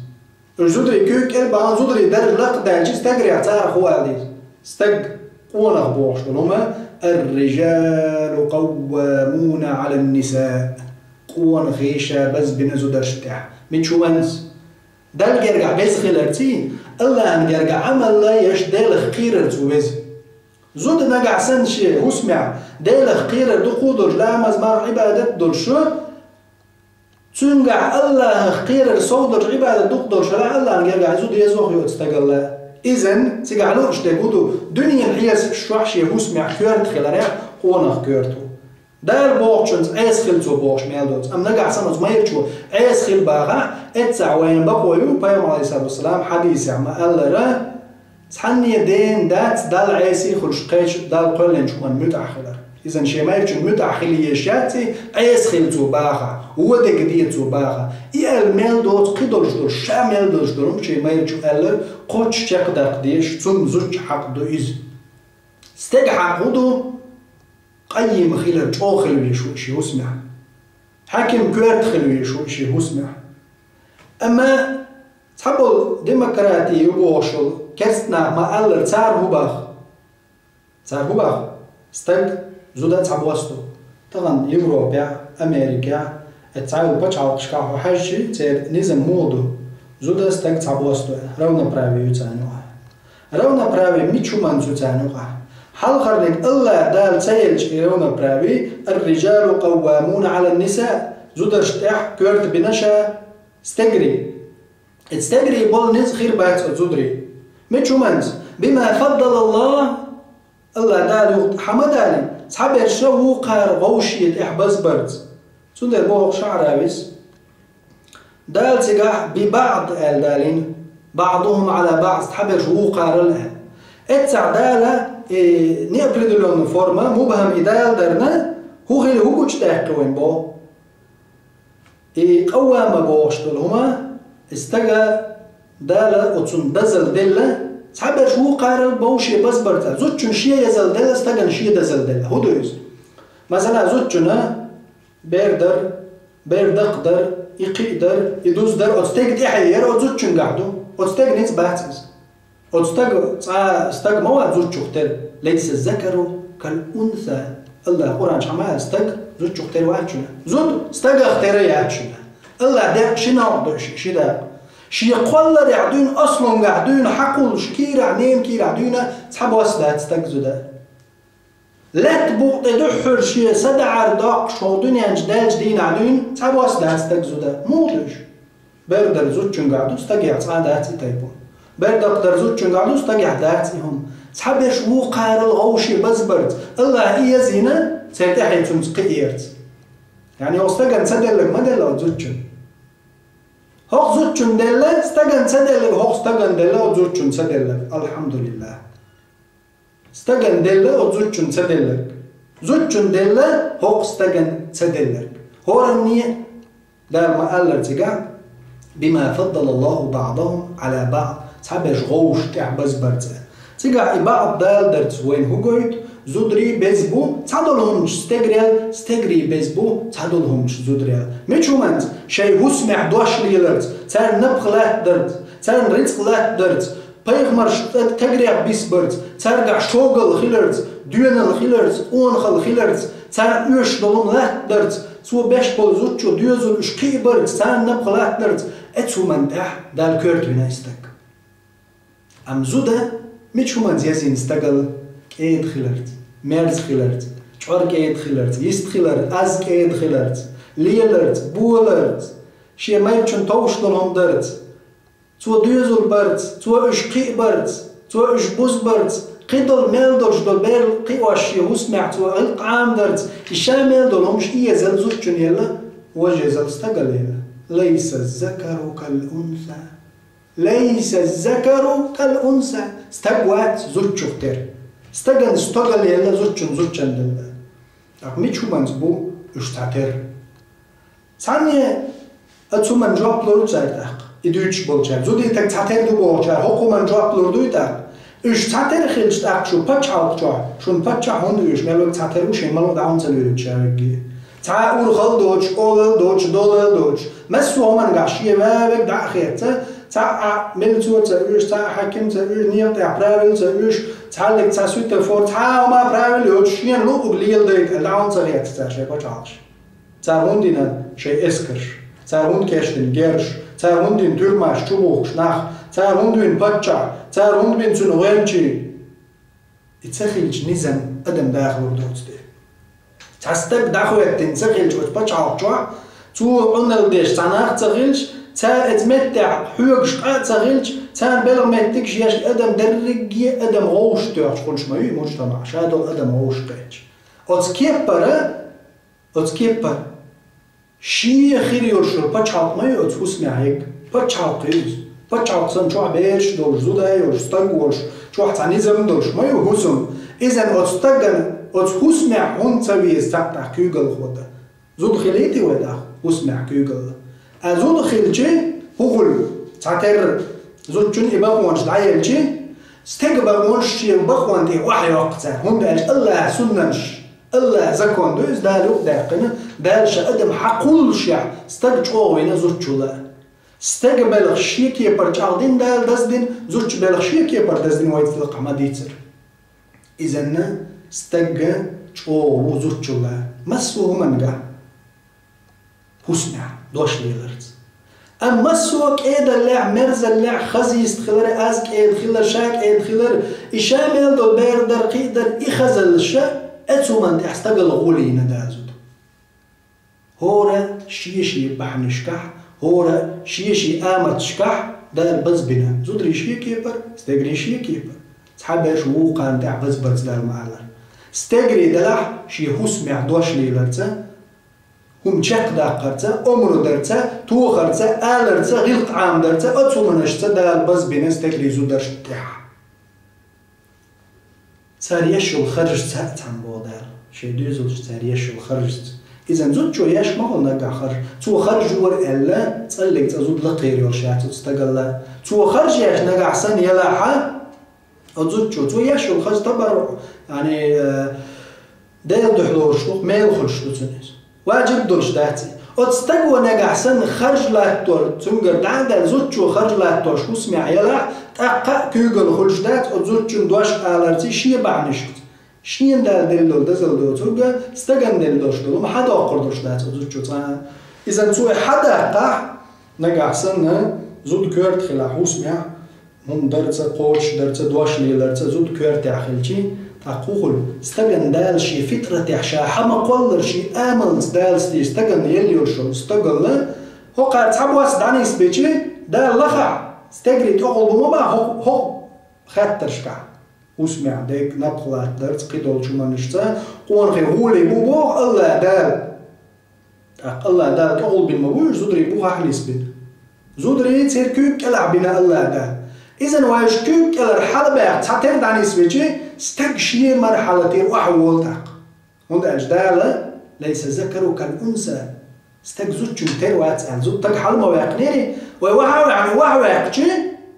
Уьш зударий куьйга кӀел бахана, зударий даржа лакхадаьлчи, стегарех царах хӀун ала деза? Стаг къонах бохуш долу хӀума: «Ар-рижалу къаввамуна Ӏалан-нисаъ». Къонахий ша базбина зударшна тӀехь. Мича хӀуманца? Далла гергахь беза хиларций, Аллахьан гергахь Ӏамал еш Делах кхерарца ву веза. Зуда нагахь санна шен хӀусамехь Делах кхерар дукха долуш, ламаз, марха, Ӏибадат долуш шу, цуьнгахь Аллахьах кхерар сов долуш, Ӏибадат дукха долуш хилахь, Аллахьан гергахь зуда еза ваха ю оцу стагалла. Иза цигахь лууш дерг хӀун ду? Дуьненан хьесапаш чохь шен хӀусамехь коьрта хиларехь, къонах коьрта ву. Дала бохучунца Ӏеса хила цо бохуш мел доцу. Амма нагахь санна оцу майрачо Ӏеса хила бахахь, эццахь вайн бакъо ю, Пайхамар, Ӏалайхиссалату вассалам, хьадисехь ма-аллара: «Цхьанне дена дац Далла Ӏеса хуьлуш кхечу Далла кхоьллинчу хӀуманна муьтӀахь хилар». Иза шен майрачунна муьтӀахь хила езаш яц и, Ӏеса хила цо бахахь, вон дерг де цо бахахь. И аьлла мел доцу кхидолуш долуш, ша мел долуш долу хӀума шен майрачо аьлларг кхоччуш чекхдаккха дезаш, цунна зудчун хьакъ ду иза. Стеган хьакъ хӀун ду? Къаййим хилар, чӀогӀа хила везаш ву шен хӀусамехь. Хьаькам, коьрта хила везаш ву шен хӀусамехь. Амма цхьаболу демократи ю бохуш болу керста нах ма-аллара, цара хӀун боху? Цара хӀун боху? Стаг, зуда цхьабосса ду. Тахана Европехь, Америкехь, оцу цхьайолу пачхьалкхашкахь хьо хьаьжчи, церан низам муха ду? Зуда, стаг цхьабосса ду, равноправие ю царна юкъахь. Равноправие мича хӀуманца ю царна юкъахь? Хьалхарниг Аллахь Дала ца елча и равноправие: «Ар-рижалу къаввамуна Ӏалан-нисаъ», зударшна тӀехь коьрта бина ша стегарий. Эцу стегарий болу ницкъ хир бац оцу зударийн. Мича хӀуманца? «Бима фаддалаллаху», Аллахь Дала юха хьан ма далийна, цхьаберш вукхара вовшийн тӀехь базбарца. Цундела боху ШаӀравис: Дала цигахь «би баӀд» аьлла далийна, «баӀдухум Ӏала баӀд», цхьаберш вукхарал аьлла. Эццахь Дала, э, неопределённая форма, мубхам и Дала дарна, хӀун хила, хӀун гучудаьккхи вайн боху? И къаввама бохуш долу хӀума, и стага Дала оцунна дозалла делла, цхьаберш вукхарал вовшийн базбарца, зудчунна шен дозалла делла, стагана шен дозалла делла. ХӀун ду иза? Масала, зудчунна бер дар, бер дакхадар, и кхиадар, и дуздар оцу стеган тӀаьхье яр, оцу зудчуьнгахь ду. Оцу стеган ницкъ бац иза. Оцу стага цкъа стаг ма вац зудчух тера, «лайса закару кал унса». Аллахь Къуръан чу ма аьлла, стаг зудчух тера вац шуна. Зуда стагах тера яц шуна. Аллахь декъ ши новкъа ду, ши, ши дакъа. Шен кхолларехь дуьйна, аслунгахь дуьйна, хьакхуллуш кийрахь, ненан кийрахь дуьйна цхьабосса дац стаг, зуда. Лаьтта букъа тӀе дуьххьара шен садаӀар доккхуш хӀокху дуьнен чу даьллачу дийнахь дуьйна цхьабосса дац стаг, зуда. Муха ду уьш? Бер дар зудчуьнгахь ду, стагехь цкъа а дац и тайпа хӀума. Бер дакхадар зудчуьнгахь ду, стагехь дац и хӀума. Цхьаберш вукхарал вовшийн базбарца, Аллахь и язйина, церан тӀаьхье цуьнца кхиарца. Яъни хӀокху стагана ца делларг ма делла оцу зудчунна. ХӀокху зудчунна делла, стагана ца делларг хӀокху стагана делла, оцу зудчунна ца делларг. Алхьамдулиллахь. Стагана делла оцу зудчунна ца делларг. Зудчунна делла хӀокху стагана ца делларг. ХӀоранне Дала ма-аллара цигахь: «Бима фаддалаллаху баӀдахум Ӏала баӀд», цхьаберш вовшийн тӀехь базбарца. Цигахь и баӀд Дала дарца вайна хӀун гойту? Зударий беза бу цхьадолу хӀуманаш стегарел, стегарий беза бу цхьадолу хӀуманаш зударел. Мича хӀуманца? Шайн хӀусамехь дош леларца, царна напха латтадарца, царна рицкъ латтадарца, пайхамарш стегарех бисбарца, цаьргахь шогалла хиларца, доьналла хиларца, къонахалла хиларца, царна оьшуш долу хӀума латтадарца, цо беш болу зудчо доьзал уьш кхиабарца, царна напха латтадарца, оцу хӀуманна тӀехь Дала коьрта вина и стаг. Амма зуда мича хӀуманца язйина стагал? КӀеда хиларца, мерза хиларца, чӀор кӀеда хиларца, йист хиларца, аз кӀеда хиларца, леларца, боларца, шен майрачунна товш долу хӀума дарца, цо доьзал барца, цо уьш кхиабарца, цо уьш бузбарца, кхидолу мел долуш долу берал кхиош шен хӀусамехь цо гӀиллакх Ӏамадарца, и ша мел долу хӀумаш и езал зудчунна елла, важа езал стагал елла. «Лайса закару кал унса». «Лайса закару кал унса». Стаг вац зудчух тера. Стагана стогал елла, зудчун зудчун делла. ТӀаккха мича хӀуманца бу уьш цхьатерра? Цхьанне а цу хӀуманна жоп лур ду цара тӀаккха, и дуьйцуш болчара. Зуде таг цхьатерра ду бохучара хӀокху хӀуманна жоп лур дуй тӀаккха? Уьш цхьатерра хилча тӀаккха шу пачхьалкхе чохь, шун паччахь хӀунда оьшу, мел ваг цхьатерра ву, шен мало дӀа хӀунда ца воьдуш ша вегге? Цхьа а урхалла доцуш, олалла доцуш, долалла доцуш, массо а хӀуманна гахь шен ван вег дӀа а хетта, цхьа а милицо ца оьшу, цхьа а хьаким ца оьшу, некъа тӀехь правил ца оьшу, цхьаьллиг цхьа светофор, цхьа а хӀума правил йоцуш, шена луъург леладайта аьлла, дӀа хӀунда ца хетта цара шайн пачхьалкхе? Цара хӀунда дина шайн эскарш? Цара хӀунда кечдина герз? Цара хӀунда дина туьрмаш чу бухкуш нах? Цара хӀунда вина паччахь? Цара хӀунда бина цуьнан гӀоьнчий? И ца хилча низам адам дахалур доцу тӀе. Цхьа стаг дӀахӀоьттина ца хилча оцу пачхьалкхе чохь, цо Ӏуналла деш цхьа нах ца хилча, цара оцу меттехь хьоьгуш къа а ца хилча, царна белхан меттигаш еш, адам дерриге а адам гӀовшах тоьхча хуьлуш ма ю и муьжтамаӀ, ша долу адам гӀовшах кхетча. Оцу кепара, оцу кепара шен хир йолуш йолу пачхьалкх ма ю оцу хӀусамехь ерг. Пачхьалкх ю иза. Пачхьалкх санна чохь бераш а долуш, зуда а йолуш, стаг а волуш, чохь цхьа низам а долуш ма ю хӀусам. Иза оцу стагана, оцу хӀусамехь хӀунда ца веза цхьаъ тӀаккха куьйгалхо дан? Зуда хилийти вай тӀаккха хӀусамехь куьйгалла? Ткъа зуда хилча, хӀун хуьлу? Цхьатерра зудчун и бакъонаш дӀаелча, стеган бакъонаш шен бакъонна тӀе охьайоккху цара, хӀунда аьлча АллахӀан суннаташ, АллахӀан закон ду иза, Дала юкъадаьккхина, Дала ша адам хьакхуллушехь, стаг чӀогӀа вина зудчо лаа. Стеган белхаш шен кепара чӀагӀдина Дала, даздина, зудчун белхаш шен кепара даздина, вайца лакхахь ма дийцара. Иза стаг чӀогӀа ву зудчо лаа массо а хӀуманна гахь хӀусамехь дош леларца. Амма массо а кӀедаллехь, мерзаллехь, хаза йист хилар, аз кӀеда хилар, ша кӀеда хилар, и ша мел долу бер дар, кхин а дар, и хазаллаш, оцу хӀуманна тӀехь стагал гӀоле йина Дала зуда. ХӀора шен-шен бахьанашкахь, хӀора шен-шен аматашкахь Дала базбина. Зударий шен кепара, стегарий шен кепара. Цхьаберш вукхарна тӀехь базбарца Дала ма аллара. Стегарий делахь шен хӀусамехь дош леларца, хӀума чекхдаккхарца, омра дарца, тохарца, аларца, гӀиллакх Ӏамадарца, оцу хӀуманашца Дала базбина стегарий зударшна тӀехь. Цара еш йолу харжаца а цхьаьна боху Дала, шайн доьзалшца цара еш йолу харжаца. Иза зудчо еш ма хуьлу нагахь харж. Цо харж юра аьлла, цкъа а цкъа зуда лакхера йолуш яц оцу стагалла. Цо харж еш нагахь санна елахь, оцу зудчо, цо еш йолу харж табарруӀ, яъни, э, Делан дуьхьа лоруш ду, мел хуьлуш ду цунна иза. Важиб долуш дац и. Оцу стаго нагахь санна харж латтор, цуьнгара дӀа а даьлла, зудчо харж латторш хӀусамехь елахь, тӀаккха а куьйгалла хуьлуш дац оцу зудчун дош аларца, шен бахьанашца. Шена Дала делла долу дозалла доцург а, стагана делла долуш долу хӀума хьадоккхур долуш дац оцу зудчо цкъа а. Иза цо и хьадаккхахь, нагахь санна зуда коьрта хилахь хӀусамехь, хӀума дарца, кхочушдарца, дош леларца зуда коьртехь хилча, тӀаккха хӀун хуьлу? Стагана Дала шен фитратехь ша хьан ма кхоллара, шен амалца Дала стийна стагана елла йолуш йолу стагалла, хӀокхара цхьабосса дӀанисбича, Дала лахахь, стегарий тӀехула бу ма бан хӀокху, хӀокху хаттаршкахь. ХӀусамехь дерг напха латтадарца, кхидолчу хӀуманашца, къонахий гӀоле бу боху АллахӀ Дала. ТӀаккха АллахӀ Дала тӀехула бина ма бу уьш, зударий бу хьахьа нисбина. Зударий церан куьйга кӀелахь бина АллахӀ Дала. Иза вайша куьйга кӀелара хьалабаьхна цхьатерра дӀанисбича, стаг шен мархьалатера охьаволу тӀаккха. ХӀунда аьлча Дала: «Лайса закару кал унса». Стаг зудчун тера вац аьлла, зуда стаг хьала ма ваьккхинера, вай охьа а ваьхьна, охьаваьккхича,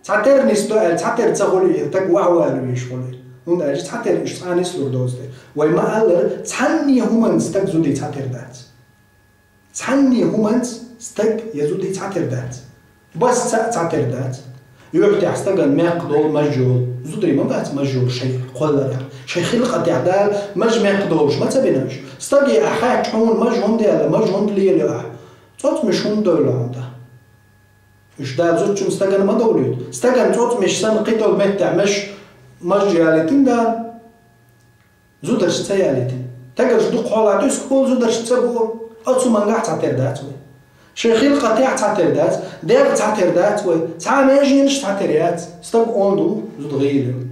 цхьатерра нисдо аьлла, цхьатерра ца хуьлу и, стаг охьавала везаш хуьлу. ХӀунда аьлча цхьатерра уьш цкъа а нислур доцу тера. Вай ма-аллара, цхьанне хӀуманца стаг зуде цхьатерра дац. Цхьанне хӀуманца стаг я зуда цхьатерра дац. Басца а цхьатерра дац. Юьхь тӀехь стагана мекх долу, маж йолу. Зударий ма бац маж йолу шайн кхолларехь. Шайн хилкъатехь Дала маж, мекх долуш ма ца бина уьш. Стаге ахь хаьттича хьуна маж хӀунда яьлла, маж хӀунда лелайо ахь? ЦӀоцкъамаш хӀунда довлу хьуна тӀаккха? Уьш Дала зудчун стагана ма довлуьйту. Стагана цӀоцкъамаш санна кхидолу меттехь меш, маж ялийтина Дала. Зударшца ца ялийтина. Стегарш дукха хьолахь дуьсуш болу зударшца ца бу. Оцу хӀумангахь цхьатерра дац вай. Шайн хилкъатехь цхьатерра дац, дегӀ цхьатерра дац вай. Цхьа а меженаш цхьатерра яц. Стаг онда ву, зуда гӀийла ю.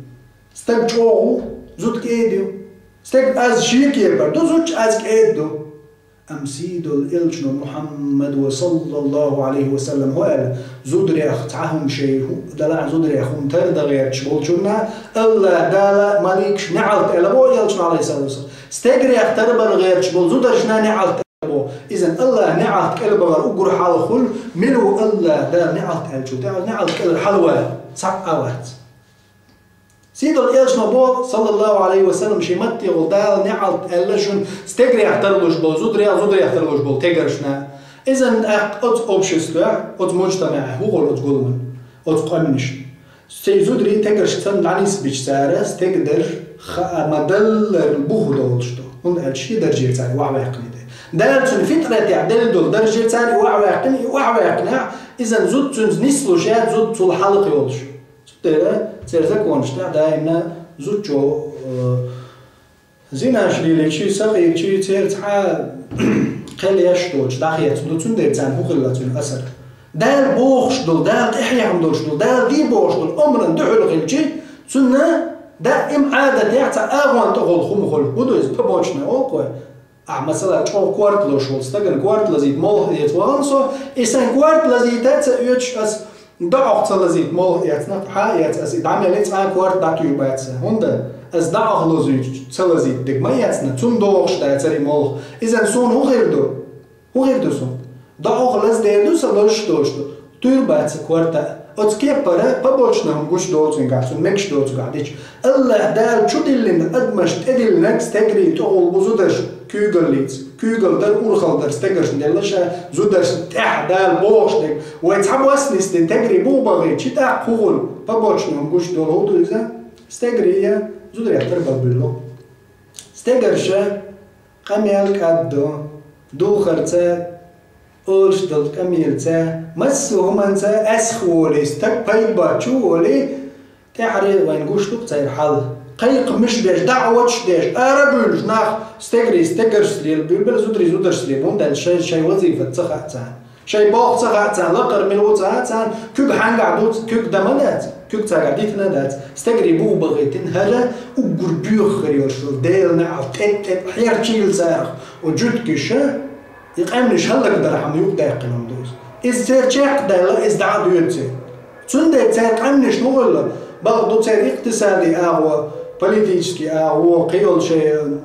Стаг чӀогӀа ву, зуда кӀеда ю. Стаг аз шен кепара ду, зудчо аз кӀеда ду. Амма сийдолчу элчано Мухьаммада, саллаллаху Ӏалайхи ва саллам, хӀу аьлла: «Зударех цхьа хӀума шайн хӀу-, далахь, зударех хӀума тара дан гӀерташ болчунна Аллахь Дала маликаш неӀалт аьлла боху элчано, Ӏалайхиссалату вассалам. Стегарех тара бан гӀерташ болу зударшна неӀалт аьлла боху. Иза Аллахь неӀалт кӀелбахар уггар хьалха хуьлу, мила ву Аллахь Дала неӀалт аьллачул тӀаьхьа неӀалт кӀелар хьалаваьлла, цхьаъ а вац». Сийдолу элчано боху, саллаллаху Ӏалайхи ва саллам, шен маттехула: «Дала неӀалт аьлла шуна стегарех тарлуш болу зударех, зударех тарлуш болу тегаршна». Иза тӀаккха оцу обществехь, оцу муджтамаӀехь хӀу хуьлу оцу гуламан, оцу къаьмнашна? Церан зударий тегаршка санна дӀанисбича цара, стеган дарж хаа ма-даллара бух долуш ду, хӀунда аьлча шен даржера цара охьаваьккхина. Дала цуьнан фитӀратехь делла долу даржера цара и охьаваьккхина, и охьаваьккхинехь, иза зуда цуьнца нислуш яц, зуда цул хьалха йолуш. Цундела церан законашна тӀехь даимна зудчо, э, зинаш лелийча, сакъийрича, церан цхьа кхел еш доцуш дӀахецна ду, цундела царна хӀун хилла цуьнан асар? Дала бохуш долу, Дала тӀехьехна долуш долу, Дала де бохуш долу омран дуьхьал хилча, цунна даим Ӏадатехь цхьа агӀонна тӀехула хӀума хуьлу. ХӀун ду иза, побочный, олу-кх вай? Ахь, масала, чӀогӀа корта лозуш волу стагана корта лазийта молха эца вахана со, и сайн корта лазийта ца оьцуш ас доӀах ца лазийта молха эцна, хьа а эцна, ас и дӀа мелли цкъа а корта дӀатуьйр бац сан. ХӀунда? Ас доӀах лозуьйтуш ца лазийта дерг ма эцна, цунна догӀуш дацара и молха. Иза суна хӀун хир ду? ХӀун хир ду суна? ДоӀах лаздер ду сан лозуш долуш ду. Туьйр бац сан корта а. Оцу кепара побочный хӀума гуш доцуьнгахь, цунна мегаш доцуьнгахь дича. Аллахь Дала чу диллина адамашна тӀедиллинарг стегарий тӀехула бу зударшна куьйгаллица. Куьйгалла дар, урхалла дар стегаршна делла ша, зударшна тӀехь Дала бохуш дерг. Вай цхьабосса нисдина стегарий бух бахийта, тӀаккха хӀун хуьлу? Побочный хӀума гуш долу хӀун ду иза? Стегарий я зударех тара бан буьллу. Стегарша къамел кӀаддо, духарца, олуш долу къамелаца, массо а хӀуманца аьсха волий, стаг пайда боцчу волий, тӀаьхьаре вайна гуш ду-кх церан хьал. Кхайкхамаш беш, даӀваташ деш, ара а буьйлуш нах, стегарий стегаршца лела буьйлабелла, зударий зударшца лела, хӀунда аьлча шайн, шайн вазифат ца хаьа царна. Шайн болх ца хаьа царна, лакхара мила ву ца хаьа царна, куьг хьаьнгахь ду, куьг дан ма дац, куьг цаьргахь дитина а дац. Стегарий бух бахийтина, хӀара уггар боьха хир йолуш долу Делан неӀалт тӀе-тӀе хьерчийла царах, оцу жуьгташа, и къаьмнаш хӀаллакдархьама юкъадаьккхина хӀума ду иза. Иза церан чекхдаьлла, иза дӀа а доьду церан. Цундела церан къаьмнашна хӀун хилла? Бакъ ду, церан икътисади агӀо, политически агӀо, кхин йолу шайн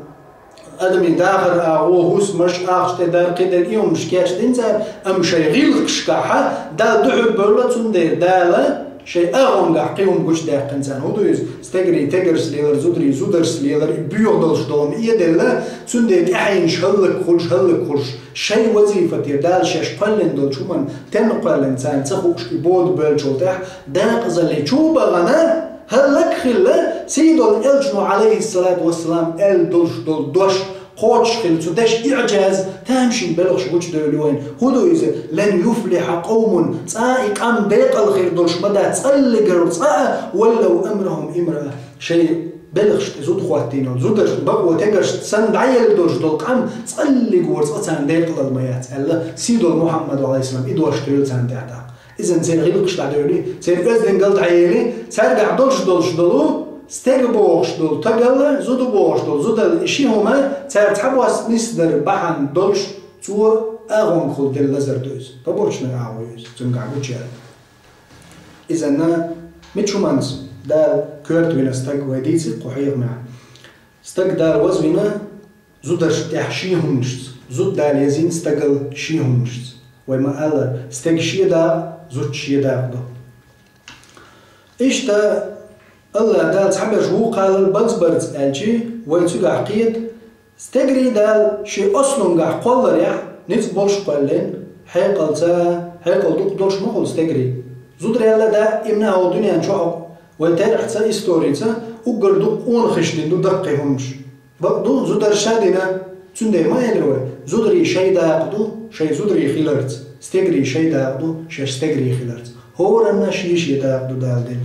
адамийн дахар агӀо, хӀусамаш, ахча тӀе дар, кхидерг, и хӀуманаш кечдина цара, амма шайн гӀиллакхашкахь Далла дуьхьал бевлла, цундела Дала шайн агӀонгахь кхин хӀума гучудаьккхина царна. ХӀун ду иза? Стегарий стегаршца лелар, зударий зударшца лелар, и боьха долуш долу хӀума эделла, цундела тӀаьхьенаш хӀаллакьхуьлуш, хӀаллакьхуьлуш, шайн вазифатера Дала шаьш кхоьллина долчу хӀуманна тенна кхоьллина царна ца хууш, и бода бевллачул тӀаьхьа декъазалли чу а бахана, хӀаллакьхилла, сийдолу элчано, Ӏалайхиссалату вассалам, аьлла долуш долу дош кхочушхилла, цу дешан иӀжаз тамашийна белхаш гучудевлла вайна. ХӀун ду иза? «Лан юфлиха къовмун», цкъа а и къам декъала хир долуш ма дац, цкъа а, «валлав амрахум имраа», шайн белхашна тӀе зуда хӀоттийна йолу, зударшна, бакъо тегаршна санна дӀаелла долуш долу къам цкъа а царна декъалалла ма яц аьлла, сийдолу Мухьаммада, Ӏалайхиссалам, и дош туьйхира царна тӀехь даккха. Иза церан гӀиллакхаш дӀадевли, церан оьздангалла дӀаели, цаьргахь долуш долуш долу, стеган бохуш долу стагалла, зуда бохуш долу зудалла, и ши хӀума цара цхьабосса нисдар бахьана долуш, цо агӀонгахула делла лазар ду иза. Побочный агӀо ю иза, цуьнгахь гучуяьлла. Иза мича хӀуманца Дала коьрта вина стаг вай дийцира кху хьехамехь. Стаг Дала вазвина зударшна тӀехь шен хӀуманашца, зуда Дала езийна стагалла шен хӀуманашца. Вай ма-аллара, стеган шен дакъа, зудчун шен дакъа ду. Иштта Аллахь Дала цхьаберш вукхаллал базбарца аьлчи, вай цигахь кхета, стегарий Дала шен ослунгахь кхолларехь, ницкъ болуш кхоьллина, хьекъалца, хьекъал дукха долуш ма хуьлу стегарий. Зударий а даимна хӀокху дуьнен чохь, вай терахьца, историца уггар дукха къонахашна дина ду даккхий хӀуманаш. Бакъ ду, зударша а дина, цундела ма элира вай, зударийн шайн дакъа ду шайн зударий хиларца, стегарийн шайн дакъа ду шаьш стегарий хиларца. ХӀоранна шен-шен дакъа ду Дала дина.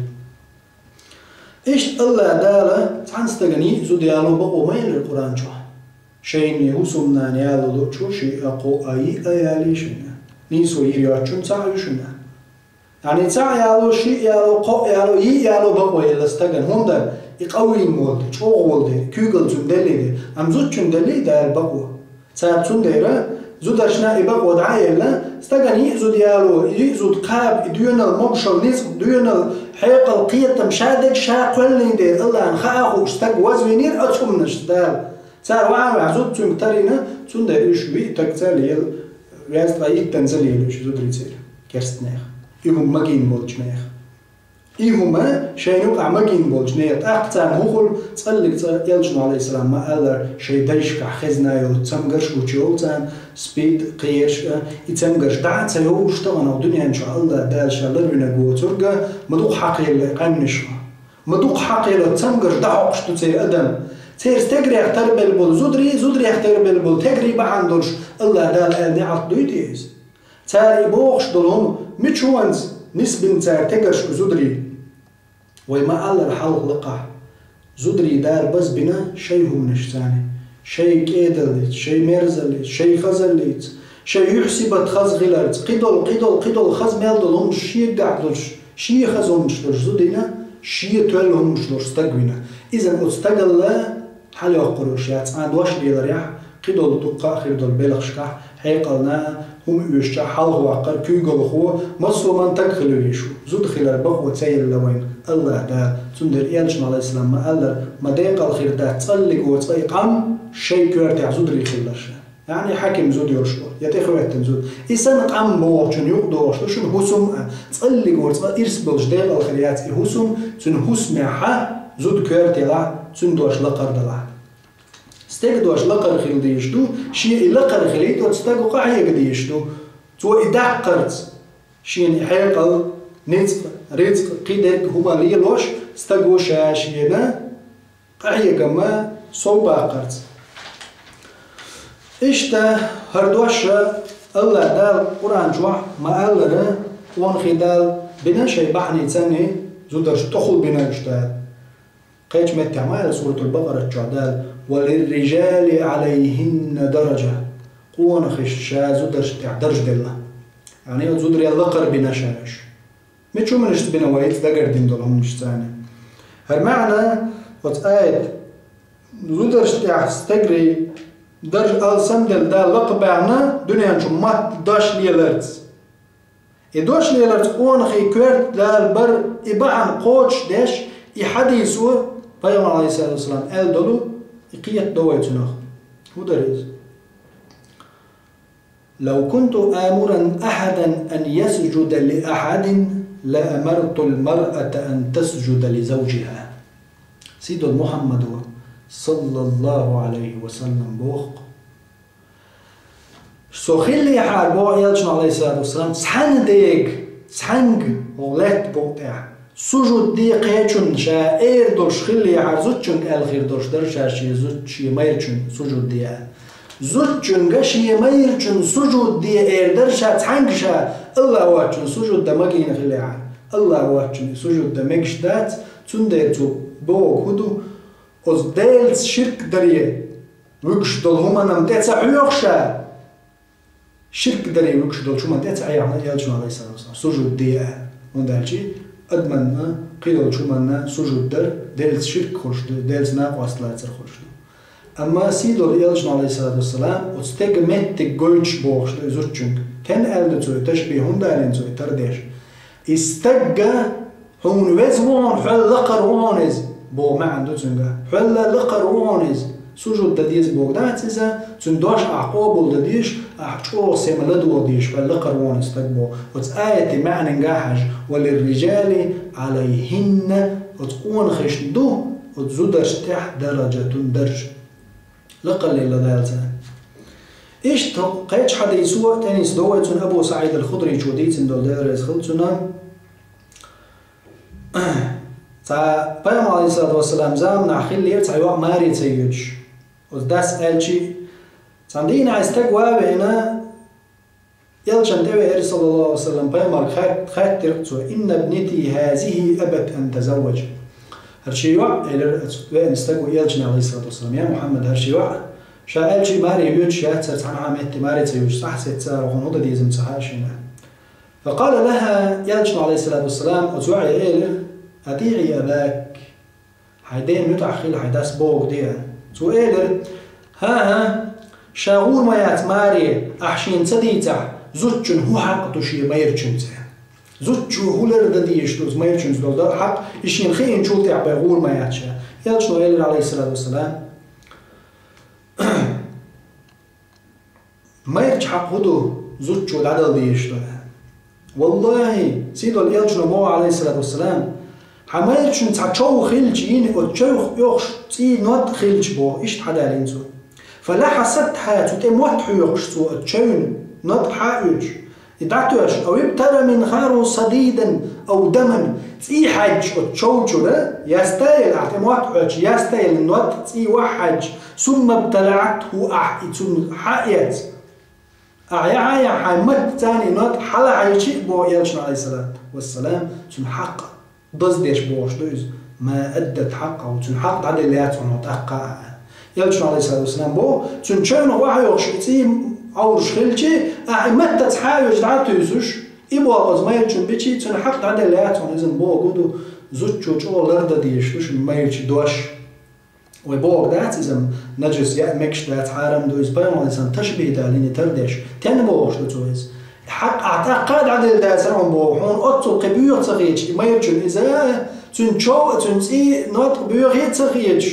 Иштта Аллахь Дала цхьана стагана йиъ зуда яло бакъо ма элира Къуръан чохь. Шайна хӀусамнана яло луучо шиъ а, кхоъ а, йиъ а ялий шуна. Нийсо йийр йоцчунна цхьаъ ю шуна. Яъни цхьаъ яло, шиъ яло, кхоъ яло, йиъ яло бакъо елла стагана, хӀунда и къавийна волу дела, чӀогӀа волу дела, куьйгалла цунна деллий дела, амма зудчунна деллий Дала бакъо. Цара цундела зударшна и бакъо дӀа а елла, стагана йиъ зуда яло, йиъ зуда кхаба, и доьналла могашалла, ницкъ, доьналла, хьекъал, кхетам, шадерг ша кхоьллина дела, Аллахьна хаа хууш стаг вазвийнера оцу хӀуманашца Дала. Цара ваьхьа-ваьхьа зуда цуьнга тарийна, цундела уьш виъ тагца лела, везткъа иттанца лела уьш зударий церан, керстанех. И хӀума магийна болчу нехан. И хӀума шайна юкъахь магийна болчу нехан. ТӀаккха царна хӀун хуьлу, цкъа а элчано, Ӏалайхиссалам, ма-аллара, шайн дайшкахь хезна йолу цамгарш, гучуйовлу царна, спид, кхераш а, и цамгарш дӀа а ца йовлуш тахана дуьнен чохь Аллахь Дала ша ларвинарг воцург а, ма дукха хьакхаелла къаьмнаш. Ма дукха хьакхаелла цамгарш дӀахьокхуш ду церан адам. Церан стегарех тарбелла болу зударий, зударех тарбелла болу стегарий бахьана долуш Аллахь Дала аьлла неӀалт дуй те иза? Цара и бохуш долу хӀума мича хӀуманца нисбина цара стегаршка зударий? Вай ма-аллара хьалха лакхахь. Зударий Дала базбина шайн хӀуманашца, шайн кӀедаллица, шайн мерзаллица, шайн хазаллица, шайн юьхь-сибат хаза хиларца, кхидолу, кхидолу, кхидолу хаза мел долу хӀуманаш шегахь долуш, шен хаза хӀуманаш долуш зуда вина, шен тоьлла хӀуманаш долуш стаг вина. Иза оцу стагалла хьалайоккхур йолуш яц, цкъа дош леларехь, кхидолу дуккха а хир долу белхашкахь, хьекъална, хӀума оьшучохь хьалхаваккхар, куьйгалхо, массо а ман стаг хилла везаш ву. Зуда хилар бакъо ца елла вайна Аллахь Дала. Цундела элчано, Ӏалайхиссалам, ма-аллара, ма декъала хир дац цкъа а цкъа и къам шайн коьртехь зударий хиларш. Яъни хьаким зуда йолуш ву, я тӀехӀоьттина зуда. И санна къам бохучун юкъа догӀуш ду шуна хӀусам а, цкъа а цкъа ирс болуш декъала хир яц и хӀусам, цуьнан хӀусамехь зуда коьрта ялахь, цуьнан дош лакхара далахь. Стеган дош лакхара хила дезаш ду, шен и лакхара хилийта оцу стага къахьега дезаш ду. Цо и даккхарца, шена и хьекъал, ницкъ, рицкъ, кхидерг хӀума лелош, стага ша шена къахьегам совбаккхарца. Иштта хӀара дош Аллахь Дала Къуръан чохь ма-аллара, къонахий Дала бина шайн бахьанийцанний зударш тӀехула бина уьш Дала. Кхечу меттехь ма аьлла Суратул-Бакъарат чохь Дала: «Ва лиррижали Ӏалайхинна даража». Къонахашна ша зударшна тӀехь дарж делла. Яъни, зударел лакхара бина ша уьш. Мича хӀуманашца бина вай иза дагардина долу хӀуманашца? ХӀара маьӀна оцу аят, зударшна тӀехь стегарий дарж алсамделла Дала лакха баьхна дуьнен чу мотт дош леларца. И дош леларца къонахий коьрта Дала бар и бахьана кхочушдеш, и хьадисо, Пайхамар, Ӏалайхиссалату вассалам, аьлла долу, и кхетадо вай цунах. ХӀун дара иза? «Лав кунту амуран ахьадан ан ясжуда ли ахьадин, ла амартул маръата ан тасжуда ли завжиха». Сийдолу Мухьаммадо, саллаллаху Ӏалайхи ва саллам, боху: «Со хиллехьара, боху элчано, Ӏалайхиссалату вассалам, цхьана дега, цхьаьнга, оха лаьтта букъа тӀехь, сужуд де кхечунна ша эр долуш хиллехьара, зудчуьнга аьлла хир долуш дара ша шен зуд-, шен майрачунна сужуд де аьлла. Зудчуьнга шен майрачунна сужуд де эр дара ша цхьаьнга ша, Аллахь воцчунна сужуд дан магийна хиллехьара. Аллахь воцчунна и сужуд дан мегаш дац, цундела цо бохург хӀун ду? Оцу Делаца ширк даре вуьгуш долу хӀуманна тӀе ца хьоьху ша». Ширк даре вуьгуш долчу хӀуманна тӀе ца хьоьху элчано, Ӏалайхиссалату вассалам, сужуд де аьлла. ХӀунда аьлча адаманна, кхидолчу хӀуманна сужуд дар, Делаца ширк хуьлуш ду, Делаца накъост лацар хуьлуш ду. Амма сийдолу элчано, Ӏалайхиссалату вассалам, оцу стеган меттиг гойтуш бохуш ду и зудчуьнга. Стенна аьлла ду цо и ташбихь, хӀунда аьлла цо и тардеш? И стагга Хьуна веза ву хьуна, хьол лакхара ву хьуна иза, боху маьӀна ду цуьнга. Хьол лакхара ву хьуна иза. Сужуд дан деза боху дац иза, цуьнан дош ахь къобал дан дезаш, ахь чӀогӀа сема ладогӀа дезаш, хьол лакхара ву хьуна иза стаг боху. Оцу аятан маьӀнанга хьажа: «Ва лиррижали Ӏалайхинна», оцу къонахашна ду, оцу зударшна тӀехь даражатун дарж. Лакхалле ладаьлла царна. Иштта кхечу хьадисо тӀенисдо вай цунна Абу СаӀид ал-Худричо дийцина долу, Дела реза хила цунна. Цхьа Пайхамар, Ӏалайхиссалату вассалам, заманахь хиллера цхьа йоӀ маре ца йоьдуш. Оцу дас аьлчи, цхьана дийнахь и стаг ван а веана, элчанна тӀе веара, саллаллаху Ӏалайхи ва саллам, Пайхамарга хат-, хаттира цо: «Инна бнати хазихи абат ан тазавваж». ХӀара шен йоӀ, элира оцу веана стага элчане, Ӏалайхиссалату вассалам: «Я Мухьаммад, хӀара шен йоӀ, ша аьлчи маре йоьдуш яц, цхьана метте маре ца йоьдуш, сахьсет цара хӀун ду деза ца хаьа шена». Факъала лаха, элчано, Ӏалайхиссалату вассалам, оцу йоӀе элира: «АтиӀи абак». Хьайн ден муьтӀахь хила, хьайн дас бохург де. Цо элира: «ХӀан-хӀа, Ша гӀур ма яц маре, ахь шена ца дийцахь, зудчун хӀун хьакъ ду шен майрачунца? Зудчо хӀун лардан дезаш ду из майрачунца долу хьакъ, и шена хиъначул тӀаьхьа гӀур ма яц ша. Элчано элира, алейхиссалату вассалам, майрачун хьакъ хӀун ду зудчо дӀадала дезаш ду? Валлахи, сийдолу Элчано боху, алейхиссалату вассалам, хьан майрачун цхьа чов хилча йина, оцу човх оьхуш цӀий нотӀа хилча боху, иштта хьадалийна цо. Фалахьасатхьа, цу тӀе мотт хьоькхуш цо оцу човна нотӀа хьа а оьцуш, и дӀатоьхча, ау ибтара минхару садидан ау даман, цӀий хьаьдча оцу чов чуьра, ястаелла, ахь тӀе мотт хьоьцуш, ястаелла нотӀа цӀий вахь хьаьдча, сумма бталаатху ахь и цунна хьа а эцна. Ахь яхьа а яхьа хьайн маттаца и нотӀа хьалахьийча а боху Элчано, алейхиссалату вассалам, цуьнан хьакъ даздеш бохуш ду иза. Ма аддат хьакъаху, цуьнан хьакъ дӀаделла яц хьуна тӀаккха а. Элчано, алейхиссалату вассалам, боху, цуьнан чевнах вахьа йохуш и цӀий Ӏовруш хилча, ахь и маттаца хьа а оьцуш дӀа а туьйсуш, и боху оцу майрачун бича, цуьнан хьакъ дӀаделла яц хьуна иза боху ду, зудчо чӀогӀа лардан дезаш ду шуна майрачун дош. Вай боху дац иза, нажас яа мегаш дац, хьарам ду иза, пайхамаран ташбихь далийна тардеш. Тенна бохуш ду цо иза? Хьакъ ахь тӀаккха а дӀаделла дацара хьуна боху, хьуна оццул кхин боьха ца хеташ, и майрачун иза, цуьнан чов а, цуьнан цӀий нотӀа боьха а ца хеташ,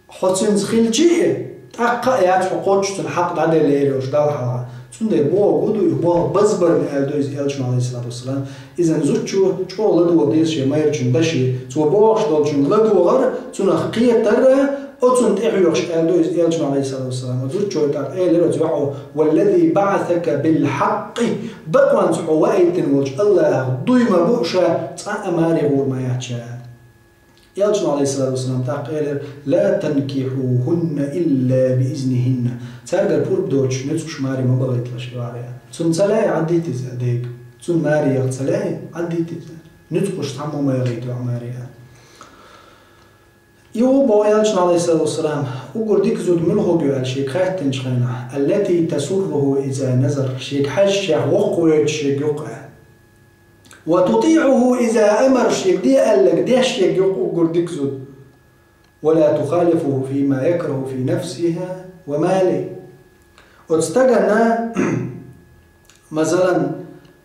хьо цуьнца хилча а, тӀаккха а яц хьо кхоччуш цуьнан хьакъ дӀаделла лераш Далла хьалха. Цундела боху ду, и боху базбарна аьлла ду иза Элчано, алейхиссалату вассалам. Иза зудчо чӀогӀа ладогӀа деза шен майрачун даши, цо бохуш долчунна ладогӀар, цунах кхетар, оцунна тӀехьоьхуш аьлла ду иза Элчано, алейхиссалату вассалам. Зудчо тӀаккха элира оцу йоӀо: «Валлази баъасака билхьакъкъи, бакъонца хьо ваийтина волчу Аллахах дуй ма бу ша, цкъа а маре гӀур ма яц ша». Элчано, алейхиссалату вассалам, тӀаккха элира: «Ла танкихьухунна илла би изнихинна». Цаьргара пурба доцуш нуьцкъаш маре ма бахийталаш и ваха. Цунна ца лаьий, Ӏаддийта иза дега. Цунна маре яха ца лаьий, Ӏаддийта иза. Нуьцкъаш цхьаммо ма яхийта ваха маре. И ву боху Элчано, алейхиссалату вассалам, уггар дика зуда муьлха ю аьлла шега хаьттинчу хенахь: «Аллати тасурруху иза назар», шега хьаьжча воккхавойтуш шега юкъа. «Ва тутиъуху иза амар», шега де аьлларг деш шега юкъа уггар дика зуда. «Ва ла тухалифуху фима якраху фи нафсихи ва малихи». Оцу стагана, масалан,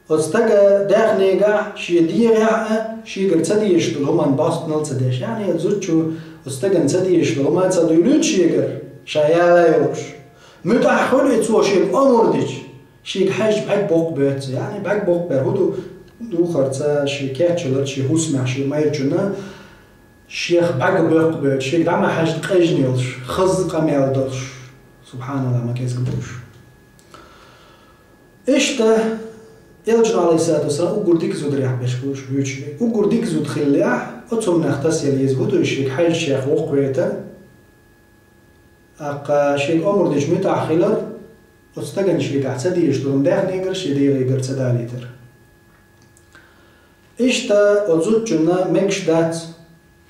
оцу стага даьхнигахь, шен дегӀехь а, шегара ца дезаш долу хӀуманна бӀостанал ца деш. Яъни, оцу зудчо оцу стагана ца дезаш долу хӀума ца дуьйлуьйту шегара, ша яла йолуш. МуьтӀахь хуьлу и цо шега омра дича. Шега хьаьжча бӀаьрг боккха боьтту. Яъни бӀаьрг боккха бер хӀун ду? Духарца, шен кечйаларца, шен хӀусамехь, шен майрачунна шех бӀаьрг боккха боьтту, шега дӀа ма хьаьжда къежна йолуш, хаза къамел долуш. СубхьаналлахӀ, ма кӀезиг бу уьш. Иштта, Элчано, алейхиссалату вассалам, уггар дика зударехь берш бу уьш буьйцуш. Уггар дика зуда хиллехь, оцу хӀуманах тасъяла еза хӀун ду, шега хьаьжча воккхавайтар. ТӀаккха шега омра дича муьтӀахь хилар, оцу стагана шегахь ца дезаш долу даьхнигара, шен дегӀигара ца далийтар. Иштта оцу зудчунна мегаш дац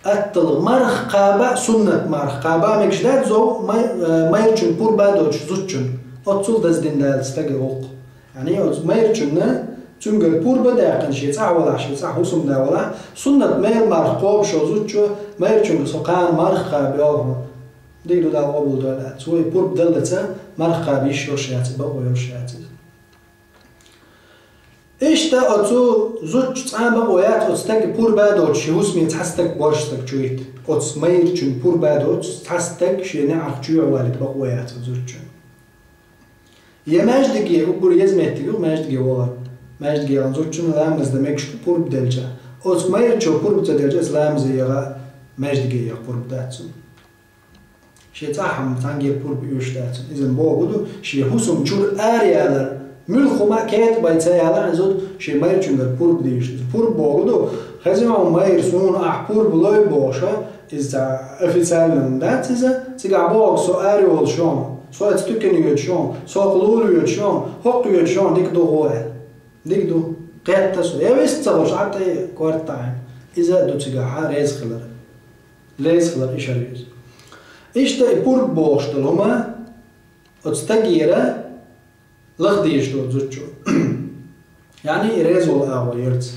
атталла марха кхаба а, суннат марха кхаба а мегаш дац зов май-, э, майрачун пурба а доцуш зудчун. Оццул даздина Дала стаге гӀуллакх. Яъни оцу майрачунна цуьнгара пурба а даьккхина, шен цӀахь валахь, шен цӀахь хӀусамда валахь, суннат мел марха кхобуш волу зудчо майрачунга: «Со кхана марха кхаба йолу хьуна». Дика ду, Дала къобалдойла аьлла. Цо и пурба даллалца марха кхаба йиш йолуш яц, бакъо йолуш яц иза. Иштта оцу зудчун цкъа а бакъо яц, оцу стага пурба а доцуш, шен хӀусаме цхьа стаг, боьрша стаг чу хӀитта. Оцу майрачун пурба а доцуш, цхьа стаг шен неӀарх чоьхьа валийта бакъо яц оцу зудчун. Я маьждиге, уггар еза меттиг ю маьждиге вогӀар. Маьждиге яхана зудчунна ламаз дан мегаш ду пурба делча. Оцу майрачо пурба ца делча, аса ламазе яха, маьждиге яха пурба дац цунна. Шен цӀахь-м цхьаьнгге пурба оьшуш дац. Иза боху ду, шен хӀусам чуьра араялар, муьлхха хӀума а кета бай ца ялахь, зуда шен майрачуьнгара пурба дийш. Иза пурба боху ду, хезна хьуна майра суна ахь пурба лой бохуш, иза цхьа официально хӀума дац иза, цигахь боху: «Со ара йолуш ю хьуна, со оцу туькана йоьдуш ю хьуна, со кху лула йоьдуш ю хьуна, хӀокху йоьдуш ю хьуна, дика ду гӀо», — аьлла. Дика ду. Кхетта со, я вист ца хуьлуш, Ӏа тӀе корта Ӏа. Иза а ду цигахь реза хилар. Реза хилар и шаръиза. Иштта и пурба бохуш долу хӀума оцу стагера лаха дезаш долу зудчо. Яъни и реза волу агӀо ярца.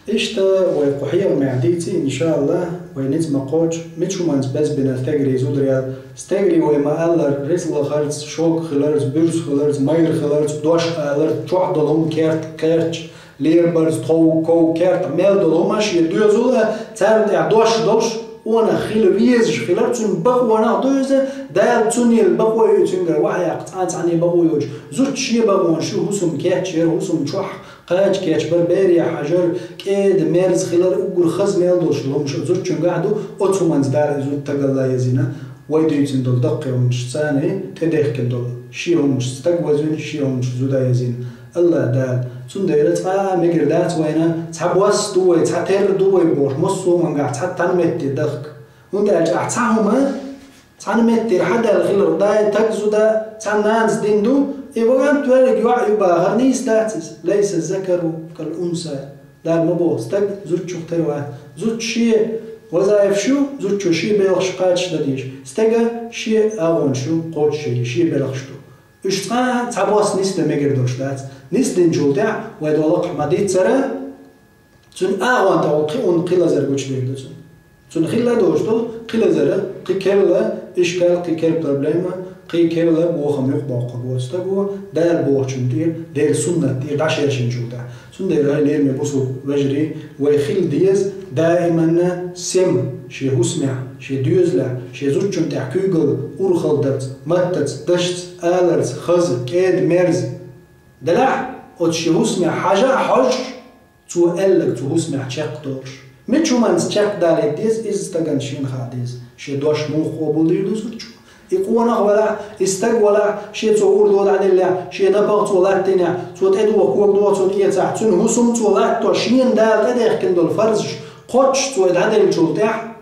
Иштта вай кху хьехамехь дийций, иншааллахӀ, Вай ницкъ ма кхочу, мича хӀуманца безбина стегарий зударий? Стегарий вай ма-аллара, рицкъ лахарца, шога хиларца, буьрса хиларца, майра хиларца, дош аларца, чохь долу хӀума керта кхерча, лерабарца, тхов, ков, керта мел долу хӀума шен доьзал а, царна тӀехь дош долуш, къонах хила везаш хилар, цуьнан бакъонах ду иза, Дала цунна елла бакъо ю цуьнгара вахьа яккха, цкъа а цхьанне бакъо йоцуш, зудчун шен бакъонаш ю, хӀусам кечъяр, хӀусам чохь кхача кечбар, бере хьажар, кӀеда, мерза хилар, уггар хаза мел долуш долу хӀумнаш оцу зудчуьнгахь ду, оцу хӀуманца Дала и зуда стагалла езйина, вай дуьйцина долу даккхий хӀумнаш царна тӀедехкина долу, шен хӀумнаш стаг вазвина, шен хӀумнаш зуда езйина. АллахӀ Дала. Цундела цкъа а мегар дац вайна, цхьа бос ду вай, цхьа терра ду вай бохуш, массо а хӀумангахь цхьа цхьана метте дахка. ХӀунда аьлча ахь цхьа хӀума цхьана меттера хьадаьлла хиларх, дай таг зуда цхьана нанас дина ду, и вагӀант верриг йоӀ ю бахар нийса дац иза. Лайса закару кал унса. Дала ма боху, стаг зудчух тера вац. Зудчо шен вазайфаш ю, зудчо шен белхаш кхача дан дезаш. Стега шен агӀонаш ю, кхочуш шен белхаш ду. Уьш цкъа а цхьа бос нисдан мегар долуш дац. Нисдинчул тӀаьхьа вай долу лакхахь ма-диццара, цуьнан агӀон тӀехула кхин а кхин лазар гучудийр ду цунна. Цунна хилла а долуш долу кхин лазар, кхин керла ишкал, кхин керла проблема, кхин керла бохам юкъабоккхург ву оцу стага, Дала бохучунна тӀера, Делан суннат тӀера дӀашершинчул тӀаьхьа. Цундела, хӀай лераме бусулба вежарий, вай хила деза даиманна сема шен хӀусамехь, шен доьзалехь, шен зудчунна тӀехь куьйгалла, урхаллица, маттаца, дашца, аларца, хаза, кӀеда, мерза. Делахь оцу шен хӀусамехь хьажа а хьожуш, цо аьлларг цу хӀусамехь чекхдолуш. Мича хӀуманца чекхдалийта деза, иза стагана шена хаа деза. Шен дош муха къобалдийр ду зудчо? И къонах валахь, и стаг валахь, шен цо урдо дӀаделлехь, шен напагӀа цо латтийнехь, цо тӀедуха кога доху цунна эцахь, цуьнан хӀусам цо латто, шена Дала тӀедехкина долу фарзаш кхоччуш цо и дӀаделлачул тӀаьхьа,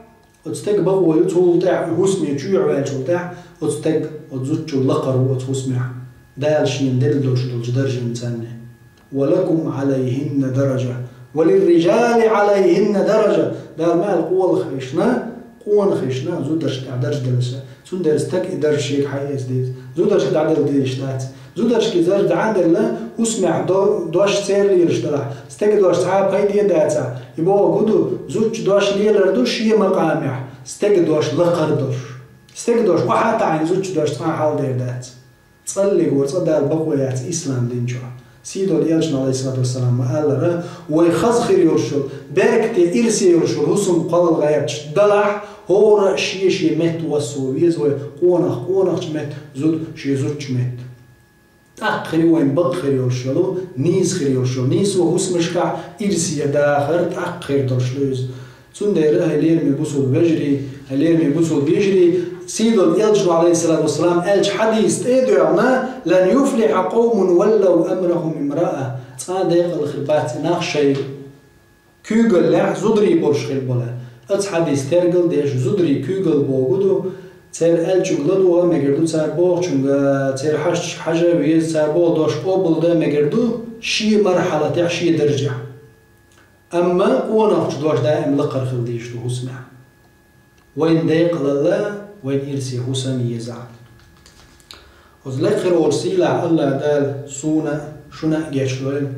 оцу стеган бакъо ю, цул тӀаьхьа хӀусаме чоьхьа ваьллачул тӀаьхьа, оцу стеган, оцу зудчун лакхара ву оцу хӀусамехь, Дала шена делла долуш долчу даржана царна. Ва лакум Ӏалайхинна даража, ва лиррижали Ӏалайхинна даража. Дала ма аьлла, къонахашна, къонахашна зударшна тӀехь даржа делла аса. Цундела стага и даржа шега хьаэца деза. Зударшка дӀаделла дезаш дац. Зударшка и даржа дӀа а делла, хӀусамехь до-, дош церан лелаш далахь, стеган дош цхьа а пайде а дацахь, и бохург хӀун ду, зудчун дош лелар ду шен макъамехь, стеган дош лакхара долуш. Стеган дош охьа а таӀийна, зудчун дош цкъа а хьалдер дац. ЦӀаллиг ву цкъа Дала бакъо яц ислам дин чохь. Сийдолу элчано, Ӏалайхиссалату вассалам, ма-аллара, вай хаза хир йолуш йолу, беркате, ирсе йолуш йолу хӀусам кхолла гӀерташ далахь, хӀора а шен-шен метта воссо веза вай, къонах къонахчу метта, зуда шен зудчу метта. ТӀаккха хир ю вайн бакъ хир йолуш йолу, нийса хир йолуш йолу. Нийсо хӀусамашкахь ирсе дахар тӀаккха хир долуш ду иза. Цундела, хӀай лераме бусулба вежарий, хӀай лераме бусулба йижарий, сийдолу элчано, Ӏалайхиссалату вассалам, аьллачу хьадиса тӀе а доьгӀна: «Лан юфлиха къавмун валлав амрахум имраа». Цкъа а декъала хир бац и нах шайн куьйгаллехь зударий болуш хир болу. Оцу хьадис тергал деш, зударий куьйгалла бохург хӀун ду, церан аьллачуьнга ладогӀа а мегар ду, цара бохучуьнга, церан хьашташка хьажа а веза, цара боху дош къобалдан а мегар ду, шен мархьалатехь, шен даржехь. Амма къонахчун дош даим лакхара хила дезаш ду хӀусамехь. Вайн декъалалла, вайн ирсе хӀусам езахь. Оцу лекха хир волчу сийлахь АллахӀ Дала суна а, шуна а гечдойла.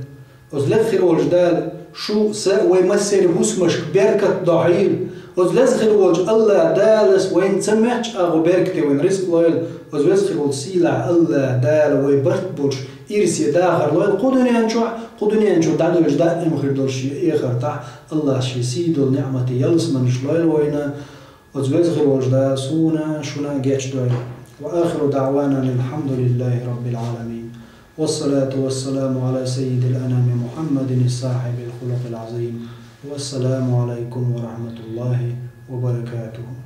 Оцу лекха хир волчу Дала шу, са, вай массеран хӀусамашка беркат дохьийла. Оцу леза хир волчу АллахӀ Далас вайна ца моьттучу агӀор беркате вайна ризкъ лойла. Оцу веза хир волчу сийлахь АллахӀ Дала вай барт болуш ирсе дахар лойла кху дуьнен чохь, кху дуьнен чу дӀадуьллуш даим хир долуш шен эхартахь, АллахӀа шен сий долу неӀмате ялсаманеш лойла вайна. Оцу веза хир волчу Дала суна а, шуна а гечдойла. Ва ахиру даӀвана анил хьамдулиллахӀи раббил Ӏаламин. Вассалату вассаламу Ӏала саййидил анами Мухьаммадин сахьибил хулукъил Ӏазим. Вассаламу Ӏалайкум ва рахьматуллахӀи ва баракатухӀу.